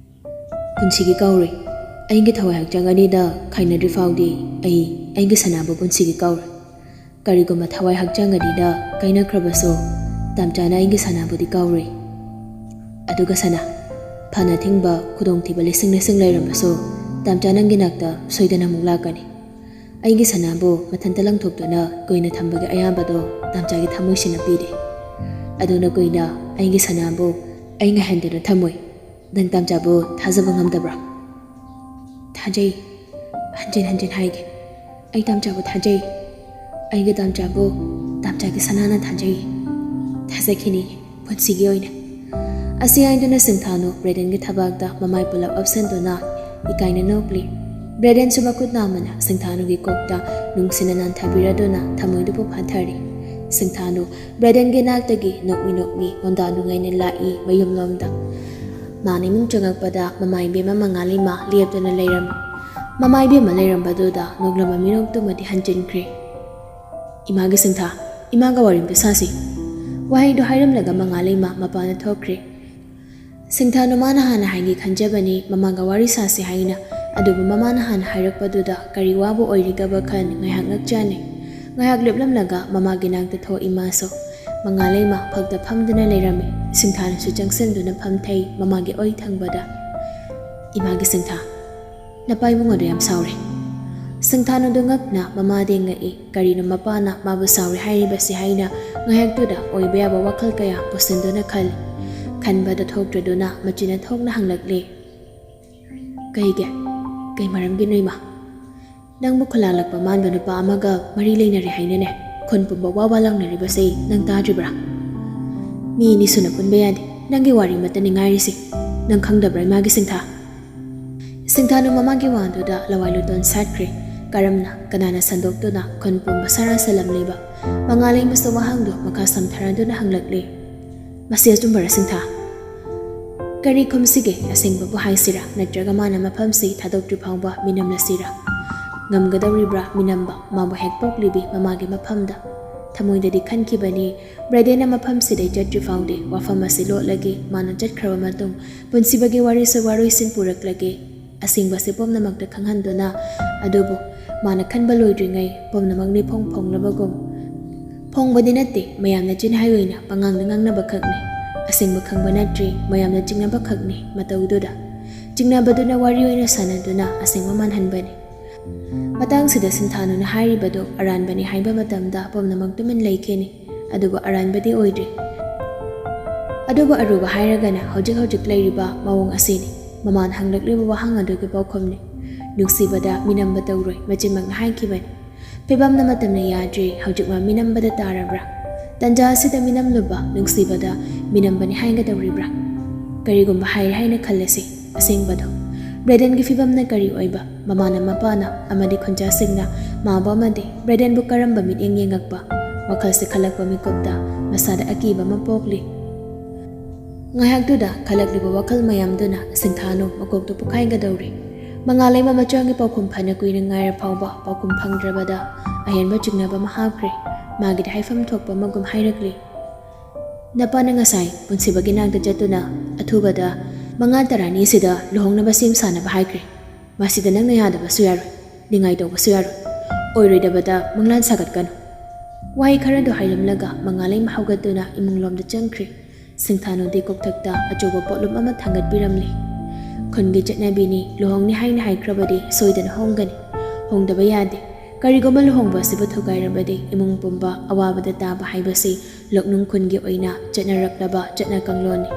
"ꯄꯨꯟꯁꯤꯒꯤ ꯀꯥꯎꯔꯣꯏ꯫ ꯑꯩꯒꯤ ꯊꯋꯥꯏ ꯍꯛꯆꯥꯡ ꯑꯅꯤꯗ ꯈꯥꯏꯅꯗ꯭ꯔꯤ ꯐꯥꯎꯗꯤ ꯑꯩ ꯑꯩꯒꯤ ꯁꯅꯥꯕꯨ ꯄꯨꯟꯁꯤꯒꯤ ꯀꯥꯎꯔꯣꯏ꯫ ꯀꯔꯤꯒꯨꯝꯕ ꯊꯋꯥꯏ ꯍꯛꯆꯥꯡ ꯑꯅꯤꯗ ꯀꯥꯏꯅꯈ꯭ꯔꯕꯁꯨ ꯇꯥꯝꯆꯥꯅ ꯑꯩꯒꯤ ꯁꯅꯥꯕꯨꯗꯤ ꯀꯥꯎꯔꯣꯏ꯫ ꯑꯗꯨꯒ ꯁꯅꯥ, ꯐꯅ ꯊꯤꯡꯕ ꯈꯨꯗꯣꯡꯊꯤꯕ ꯂꯤꯁꯤꯡ ꯂꯤꯁꯤꯡ ꯂꯩꯔꯝꯕꯁꯨ ꯇꯥꯝꯆꯥ ꯅꯪꯒꯤ ꯅꯥꯛꯇ ꯁꯣꯏꯗꯅ ꯑꯃꯨꯛ ꯂꯥꯛꯀꯅꯤ꯫ ꯑꯩꯒꯤ ꯁꯅꯥꯕꯨ ꯃꯊꯟꯇ ꯂꯪꯊꯣꯛꯇꯨꯅ ꯀꯨꯏꯅ ꯊꯝꯕꯒꯤ ꯑꯌꯥꯕꯗꯣ ꯇꯥꯝꯆꯥꯒꯤ ꯊꯃꯣꯏꯁꯤꯅ ꯄꯤꯔꯤ꯫ ꯑꯗꯨꯅ ꯀꯨꯏꯅ ꯑꯩꯒꯤ ꯁꯅꯥꯕꯨ ꯑꯩ ꯉꯥꯏꯍꯟꯗꯨꯅ ꯊꯝꯃꯣꯏ꯫ ꯅꯪ ꯇꯥꯝꯆꯥꯕꯨ ꯊꯥꯖꯕ ꯉꯝꯗꯕ꯭ꯔꯥ? ꯊꯥꯖꯩ꯫ ꯍꯟꯖꯤꯟ ꯍꯟꯖꯤꯟ ꯍꯥꯏꯒꯦ꯫ ꯑꯩ ꯇꯥꯝꯆꯥꯕꯨ ꯊꯥꯖꯩ꯫ ꯑꯩꯒꯤ ꯇꯥꯝꯆꯥꯕꯨ ꯇꯥꯝꯆꯥꯒꯤ ꯁꯅꯥꯅ ꯊꯥꯖꯩ꯫ ꯊꯥꯖꯈꯤꯅꯤ ꯄꯨꯟꯁꯤꯒꯤ ꯑꯣꯏꯅ꯫ ꯑꯁꯤ ꯍꯥꯏꯗꯨꯅ ꯁꯤꯡꯊꯥꯅꯨ ꯕ꯭ꯔꯦꯗꯦꯟꯒꯤ ꯊꯕꯥꯛꯇ ꯃꯃꯥꯏ ꯄꯨꯂꯞ ꯑꯞꯁꯟꯗꯨꯅ ꯏꯀꯥꯏꯅ ꯅꯣꯛꯂꯤ꯫ ꯕ꯭ꯔꯦꯗꯦꯟꯁꯨ ꯃꯈꯨꯠ ꯅꯥꯝꯃꯅ ꯁꯤꯡꯊꯥꯅꯨꯒꯤ ꯀꯣꯛꯇ ꯅꯨꯡꯁꯤꯅ ꯅꯥꯟꯊꯕꯤꯔꯗꯨꯅ ꯊꯃꯣꯏꯗꯨꯕꯨ ꯐꯥꯊꯔꯤ꯫ ꯁꯤꯡꯊꯥꯅꯨ ꯕ꯭ꯔꯦꯗꯦꯟꯒꯤ ꯅꯥꯛꯇꯒꯤ ꯅꯣꯛꯃꯤ ꯅꯣꯛꯃꯤ ꯃꯣꯟꯗꯥ ꯅꯨꯡꯉꯥꯏꯅ ꯂꯥꯛꯏ ꯃꯌꯨꯝꯂꯣꯝꯗ꯫ ꯃꯥꯅ ꯏꯃꯨꯡ ꯆꯪꯉꯛꯄꯗ ꯃꯃꯥ ꯏꯕꯦꯝꯃ ꯃꯉꯥꯜ ꯏꯃꯥ ꯂꯦꯞꯇꯨꯅ ꯂꯩꯔꯝꯃꯤ꯫ ꯃꯃꯥ ꯏꯕꯦꯝꯃ ꯂꯩꯔꯝꯕꯗꯨꯗ ꯅꯣꯛꯂꯝꯕ ꯃꯤꯅꯣꯛꯇꯨꯃꯗꯤ ꯍꯟꯖꯤꯟꯈ꯭ꯔꯦ꯫ "ꯏꯃꯥꯒꯤ ꯁꯤꯡꯊꯥ, ꯏꯃꯥꯒ ꯋꯥꯔꯤ ꯑꯝꯇ ꯁꯥꯁꯤ꯫" ꯋꯥꯍꯩꯗꯨ ꯍꯥꯏꯔꯝꯂꯒ ꯃꯉꯥꯜ ꯏꯃꯥ ꯃꯄꯥꯟꯗ ꯊꯣꯛꯈ꯭ꯔꯦ꯫ ꯁꯤꯡꯊꯥꯅꯨ ꯃꯥꯅ ꯍꯥꯟꯅ ꯍꯥꯏꯒꯦ ꯈꯟꯖꯕꯅꯤ ꯃꯃꯥꯒ ꯋꯥꯔꯤ ꯁꯥꯁꯤ ꯍꯥꯏꯅ, ꯑꯗꯨꯕꯨ ꯃꯃꯥꯅ ꯍꯥꯟꯅ ꯍꯥꯏꯔꯛꯄꯗꯨꯗ ꯀꯔꯤ ꯋꯥꯕꯨ ꯑꯣꯏꯔꯤꯒꯕ ꯈꯟ ꯉꯥꯏꯍꯥꯛ ꯉꯛꯆꯥꯅꯩ꯫ ꯉꯥꯏꯍꯥꯛ ꯂꯦꯞꯂꯝꯂꯒ ꯃꯃꯥꯒꯤ ꯅꯥꯛꯇ ꯊꯣꯛꯏ ꯃꯥꯁꯨ꯫ ꯃꯉꯥꯜ ꯏꯃꯥ ꯐꯛꯇ ꯐꯝꯗꯨꯅ ꯂꯩꯔꯝꯃꯤ꯫ ꯁꯤꯡꯊꯥꯅꯨꯁꯨ ꯆꯪꯁꯤꯟꯗꯨꯅ ꯐꯝꯊꯩ ꯃꯃꯥꯒꯤ ꯑꯣꯏ ꯊꯪꯕꯗ꯫ "ꯏꯃꯥꯒꯤ ꯁꯤꯡꯊꯥ, ꯅꯄꯥ ꯏꯕꯨꯡ ꯑꯗꯨ ꯌꯥꯝ ꯁꯥꯎꯔꯦ꯫" ꯁꯤꯡꯊꯥꯅꯨꯗꯨ ꯉꯛꯅ ꯃꯃꯥꯗꯤ ꯉꯛꯏ꯫ ꯀꯔꯤꯅꯣ ꯃꯄꯥꯅ ꯃꯥꯕꯨ ꯁꯥꯎꯔꯦ ꯍꯥꯏꯔꯤꯕꯁꯤ ꯍꯥꯏꯅ ꯉꯥꯏꯍꯥꯛꯇꯨꯗ ꯑꯣꯏꯕ ꯌꯥꯕ ꯋꯥꯈꯜ ꯀꯌꯥ ꯄꯨꯁꯤꯟꯗꯨꯅ ꯈꯜꯂꯤ꯫ ꯈꯟꯕꯗ ꯊꯣꯛꯇ꯭ꯔꯗꯨꯅ ꯃꯆꯤꯟꯅ ꯊꯣꯛꯅ ꯍꯪꯂꯛꯂꯦ꯫ "ꯀꯩꯒꯤ? ꯀꯩ ꯃꯔꯝꯒꯤꯅꯣ ꯏꯃꯥ?" "ꯅꯪꯕꯨ ꯈꯨꯂꯥꯡꯂꯛꯄ ꯃꯥꯟꯕ ꯅꯨꯄꯥ ꯑꯃꯒ ꯃꯔꯤ ꯂꯩꯅꯔꯦ ꯍꯥꯏꯅꯅꯦ ꯈꯨꯟ ꯄꯨꯝꯕ ꯋꯥ ꯋꯥ ꯂꯥꯎꯅꯔꯤꯕꯁꯦ ꯅꯪ ꯇꯥꯗ꯭ꯔꯤꯕ꯭ꯔꯥ? ꯃꯤ ꯑꯅꯤ ꯁꯨꯅ ꯄꯨꯟꯕ ꯌꯥꯗꯦ꯫ ꯅꯪꯒꯤ ꯋꯥꯔꯤ ꯑꯃꯠꯇꯅꯤ ꯉꯥꯏꯔꯤꯁꯦ꯫ ꯅꯪ ꯈꯪꯗꯕ꯭ꯔꯥ ꯏꯃꯥꯒꯤ ꯁꯤꯡꯊꯥ?" ꯁꯤꯡꯊꯥꯅꯨ ꯃꯃꯥꯒꯤ ꯋꯥꯗꯨꯗ ꯂꯋꯥꯏ ꯂꯨꯇꯣꯟ ꯁꯥꯠꯈ꯭ꯔꯦ꯫ ꯀꯔꯝꯅ, ꯀꯅꯥꯅ ꯁꯟꯗꯣꯛꯇꯨꯅ ꯈꯨꯟ ꯄꯨꯝꯕ ꯁꯥꯔꯥ ꯁꯜꯂꯝꯂꯤꯕ? ꯃꯉꯥꯜ ꯏꯃꯥꯁꯨ ꯋꯥꯍꯪꯗꯨ ꯃꯈꯥ ꯁꯝꯊꯔꯗꯨꯅ ꯍꯪꯂꯛꯂꯦ꯫ "ꯃꯁꯤ ꯑꯆꯨꯝꯕꯔ ꯁꯤꯡꯊꯥ? ꯀꯔꯤ ꯈꯨꯝꯁꯤꯒꯦ? ꯑꯁꯦꯡꯕꯕꯨ ꯍꯥꯏꯁꯤꯔꯥ, ꯅꯠꯇ꯭ꯔꯒ ꯃꯥꯅ ꯃꯐꯝꯁꯤ ꯊꯥꯗꯣꯛꯇ꯭ꯔꯤ ꯐꯥꯎꯕ ꯃꯤꯅꯝꯂꯁꯤꯔꯥ?" ꯉꯝꯒꯗꯧꯔꯤꯕ꯭ꯔꯥ ꯃꯤꯅꯝꯕ ꯃꯥꯕꯨ ꯍꯦꯛ ꯄꯣꯛꯂꯤꯕꯤ ꯃꯃꯥꯒꯤ ꯃꯐꯝꯗ? ꯊꯃꯣꯏꯗꯗꯤ ꯈꯟꯈꯤꯕꯅꯤ, ꯕ꯭ꯔꯦꯗꯦꯟꯅ ꯃꯐꯝꯁꯤꯗꯩ ꯆꯠꯇ꯭ꯔꯤ ꯐꯥꯎꯗꯤ ꯋꯥꯐꯝ ꯑꯁꯤ ꯂꯣꯠꯂꯒꯦ, ꯃꯥꯅ ꯆꯠꯈ꯭ꯔꯕ ꯃꯇꯨꯡ ꯄꯨꯟꯁꯤꯕꯒꯤ ꯋꯥꯔꯤꯁꯨ ꯋꯥꯔꯣꯏꯁꯤꯟ ꯄꯨꯔꯛꯂꯒꯦ꯫ ꯑꯁꯦꯡꯕꯁꯦ ꯄꯨꯝꯅꯃꯛꯇ ꯈꯪꯍꯟꯗꯨꯅ꯫ ꯑꯗꯨꯕꯨ ꯃꯥꯅ ꯈꯟꯕ ꯂꯣꯏꯗ꯭ꯔꯤꯉꯩ ꯄꯨꯝꯅꯃꯛ ꯅꯤꯐꯣꯡ ꯐꯣꯡꯂꯕꯒꯨꯝ꯫ ꯐꯣꯡꯕꯗꯤ ꯅꯠꯇꯦ, ꯃꯌꯥꯝꯅ ꯆꯤꯟꯍꯥꯏ ꯑꯣꯏꯅ ꯄꯉꯥꯡꯗ ꯉꯥꯡꯅꯕ ꯈꯛꯅꯤ꯫ ꯑꯁꯦꯡꯕ ꯈꯪꯕ ꯅꯠꯇ꯭ꯔꯤ, ꯃꯌꯥꯝꯅ ꯆꯤꯡꯅꯕ ꯈꯛꯅꯤ꯫ ꯃꯇꯧꯗꯨꯗ ꯆꯤꯡꯅꯕꯗꯨꯅ ꯋꯥꯔꯤ ꯑꯣꯏꯅ ꯁꯥꯟꯅꯗꯨꯅ ꯑꯁꯦꯡꯕ ꯃꯥꯟꯍꯟꯕꯅꯤ꯫ ꯃꯇꯥꯡꯁꯤꯗ ꯁꯤꯡꯊꯥꯅꯨꯅ ꯍꯥꯏꯔꯤꯕꯗꯨ ꯑꯔꯥꯟꯕꯅꯤ ꯍꯥꯏꯕ ꯃꯇꯝꯗ ꯄꯨꯝꯅꯃꯛ ꯇꯨꯃꯤꯟ ꯂꯩꯈꯤꯅꯤ꯫ ꯑꯗꯨꯕꯨ ꯑꯔꯥꯟꯕꯗꯤ ꯑꯣꯏꯗ꯭ꯔꯤ꯫ ꯑꯗꯨꯕꯨ ꯑꯔꯨꯕ ꯍꯥꯏꯔꯒꯅ ꯍꯧꯖꯤꯛ ꯍꯧꯖꯤꯛ ꯂꯩꯔꯤꯕ ꯃꯑꯣꯡ ꯑꯁꯤꯅꯤ꯫ ꯃꯃꯥꯅ ꯍꯪꯂꯛꯂꯤꯕ ꯋꯥꯍꯪ ꯑꯗꯨꯒꯤ ꯄꯥꯎꯈꯨꯝꯅꯤ꯫ ꯅꯨꯡꯁꯤꯕꯗ ꯃꯤꯅꯝꯕ ꯇꯧꯔꯣꯏ, ꯃꯆꯤꯟꯃꯛꯅ ꯍꯥꯏꯈꯤꯕꯅꯤ꯫ ꯐꯤꯕꯝꯅ ꯃꯇꯝꯅ ꯌꯥꯗ꯭ꯔꯤ, ꯍꯧꯖꯤꯛ ꯃꯥ ꯃꯤꯅꯝꯕꯗ ꯇꯥꯔꯕ꯭ꯔꯥ? ꯇꯟꯖꯥ ꯑꯁꯤꯗ ꯃꯤꯅꯝꯂꯨꯕ ꯅꯨꯡꯁꯤꯕꯗ ꯃꯤꯅꯝꯕꯅꯤ ꯍꯥꯏꯒꯗꯧꯔꯤꯕ꯭ꯔꯥ? ꯀꯔꯤꯒꯨꯝꯕ ꯍꯥꯏꯔꯦ ꯍꯥꯏꯅ ꯈꯜꯂꯁꯤ, ꯑꯁꯦꯡꯕꯗꯣ꯫ ꯕ꯭ꯔꯦꯗꯟꯒꯤ ꯐꯤꯕꯝꯅ ꯀꯔꯤ ꯑꯣꯏꯕ? ꯃꯃꯥꯅ, ꯃꯄꯥꯅ ꯑꯃꯗꯤ ꯈꯨꯟꯖꯥꯁꯤꯡꯅ ꯃꯥꯕꯨ ꯑꯃꯗꯤ ꯕ꯭ꯔꯦꯗꯟꯕꯨ ꯀꯔꯝꯕ ꯃꯤꯠꯌꯦꯡ ꯌꯦꯡꯉꯛꯄ? ꯋꯥꯈꯜꯁꯤ ꯈꯜꯂꯛꯄ ꯃꯤꯀꯨꯞꯇ ꯃꯁꯥꯗ ꯑꯀꯤꯕ ꯑꯃ ꯄꯣꯛꯂꯤ꯫ ꯉꯥꯏꯍꯥꯛꯇꯨꯗ ꯈꯜꯂꯛꯂꯤꯕ ꯋꯥꯈꯜ ꯃꯌꯥꯝꯗꯨꯅ ꯁꯤꯡꯊꯥꯅꯨ ꯃꯀꯣꯛꯇꯨ ꯄꯣꯛꯈꯥꯏꯒꯗꯧꯔꯦ꯫ ꯃꯉꯥꯜ ꯂꯩꯃ ꯃꯆꯥꯒꯤ ꯄꯥꯎꯈꯨꯝ ꯐꯅ ꯀꯨꯏꯅ ꯉꯥꯏꯔ ꯐꯥꯎꯕ ꯄꯥꯎꯈꯨꯝ ꯐꯪꯗ꯭ꯔꯕꯗ ꯑꯍꯦꯟꯕ ꯆꯤꯡꯅꯕ ꯑꯃ ꯍꯥꯞꯈ꯭ꯔꯦ꯫ ꯃꯥꯒꯤꯗꯤ ꯍꯥꯏꯐꯝ ꯊꯣꯛꯄ ꯑꯃꯒꯨꯝ ꯍꯥꯏꯔꯛꯂꯤ꯫ ꯅꯄꯥꯅ ꯉꯁꯥꯏ ꯄꯨꯟꯁꯤꯕꯒꯤ ꯅꯥꯛꯇ ꯆꯠꯇꯨꯅ ꯑꯊꯨꯕꯗ ꯃꯉꯥ ꯇꯔꯥꯅꯤꯁꯤꯗ ꯂꯨꯍꯣꯡꯅꯕ ꯁꯦꯝ ꯁꯥꯅꯕ ꯍꯥꯏꯈ꯭ꯔꯦ꯫ ꯃꯁꯤꯗ ꯅꯪꯅ ꯌꯥꯗꯕꯁꯨ ꯌꯥꯔꯣꯏ, ꯅꯤꯡꯉꯥꯏ ꯇꯧꯕꯁꯨ ꯌꯥꯔꯣꯏ꯫ ꯑꯣꯏꯔꯣꯏꯗꯕꯗ ꯃꯪꯂꯥꯟ ꯁꯥꯒꯠꯀꯅꯨ꯫ ꯋꯥꯍꯩ ꯈꯔꯗꯨ ꯍꯥꯏꯔꯝꯂꯒ ꯃꯉꯥꯂꯩꯃ ꯍꯧꯒꯠꯇꯨꯅ ꯏꯃꯨꯡꯂꯣꯝꯗ ꯆꯪꯈ꯭ꯔꯦ꯫ ꯁꯤꯡꯊꯥꯅꯨꯗꯤ ꯀꯣꯛꯊꯛꯇ ꯑꯆꯧꯕ ꯄꯣꯠꯂꯨꯝ ꯑꯃ ꯊꯥꯡꯒꯠꯄꯤꯔꯝꯂꯤ꯫ ꯈꯨꯟꯒꯤ ꯆꯠꯅꯕꯤꯅꯤ, ꯂꯨꯍꯣꯡꯅꯤ ꯍꯥꯏꯅ ꯍꯥꯏꯈ꯭ꯔꯕꯗꯤ ꯁꯣꯏꯗꯅ ꯍꯣꯡꯒꯅꯤ꯫ ꯍꯣꯡꯗꯕ ꯌꯥꯗꯦ꯫ ꯀꯔꯤꯒꯨꯝꯕ ꯂꯨꯍꯣꯡꯕ ꯑꯁꯤꯕꯨ ꯊꯨꯒꯥꯏꯔꯕꯗꯤ ꯏꯃꯨꯡ ꯄꯨꯝꯕ ꯑꯋꯥꯕꯗ ꯇꯥꯕ ꯍꯥꯏꯕꯁꯤ ꯂꯧꯅꯨꯡ ꯈꯨꯟꯒꯤ ꯑꯣꯏꯅ ꯆꯠꯅꯔꯛꯂꯕ ꯆꯠꯅ ꯀꯥꯡꯂꯣꯟꯅꯤ꯫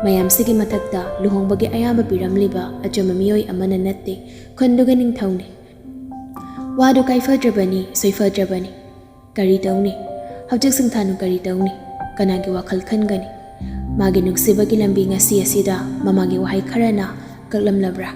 ꯃꯌꯥꯝꯁꯤꯒꯤ ꯃꯊꯛꯇ ꯂꯨꯍꯣꯡꯕꯒꯤ ꯑꯌꯥꯕ ꯄꯤꯔꯝꯂꯤꯕ ꯑꯆꯝꯕ ꯃꯤꯑꯣꯏ ꯑꯃꯅ ꯅꯠꯇꯦ, ꯈꯨꯟꯗꯨꯒꯤ ꯅꯤꯡꯊꯧꯅꯤ꯫ ꯋꯥꯗꯨ ꯀꯥꯏꯐꯗ꯭ꯔꯕꯅꯤ, ꯁꯣꯏꯐꯗ꯭ꯔꯕꯅꯤ꯫ ꯀꯔꯤ ꯇꯧꯅꯤ? ꯍꯧꯖꯤꯛ ꯁꯤꯡꯊꯥꯅꯨ ꯀꯔꯤ ꯇꯧꯅꯤ? ꯀꯅꯥꯒꯤ ꯋꯥꯈꯜ ꯈꯟꯒꯅꯤ? ꯃꯥꯒꯤ ꯅꯨꯡꯁꯤꯕꯒꯤ ꯂꯝꯕꯤ ꯉꯁꯤ ꯑꯁꯤꯗ ꯃꯃꯥꯒꯤ ꯋꯥꯍꯩ ꯈꯔꯅ ꯀꯛꯂꯝꯂꯕ꯭ꯔꯥ?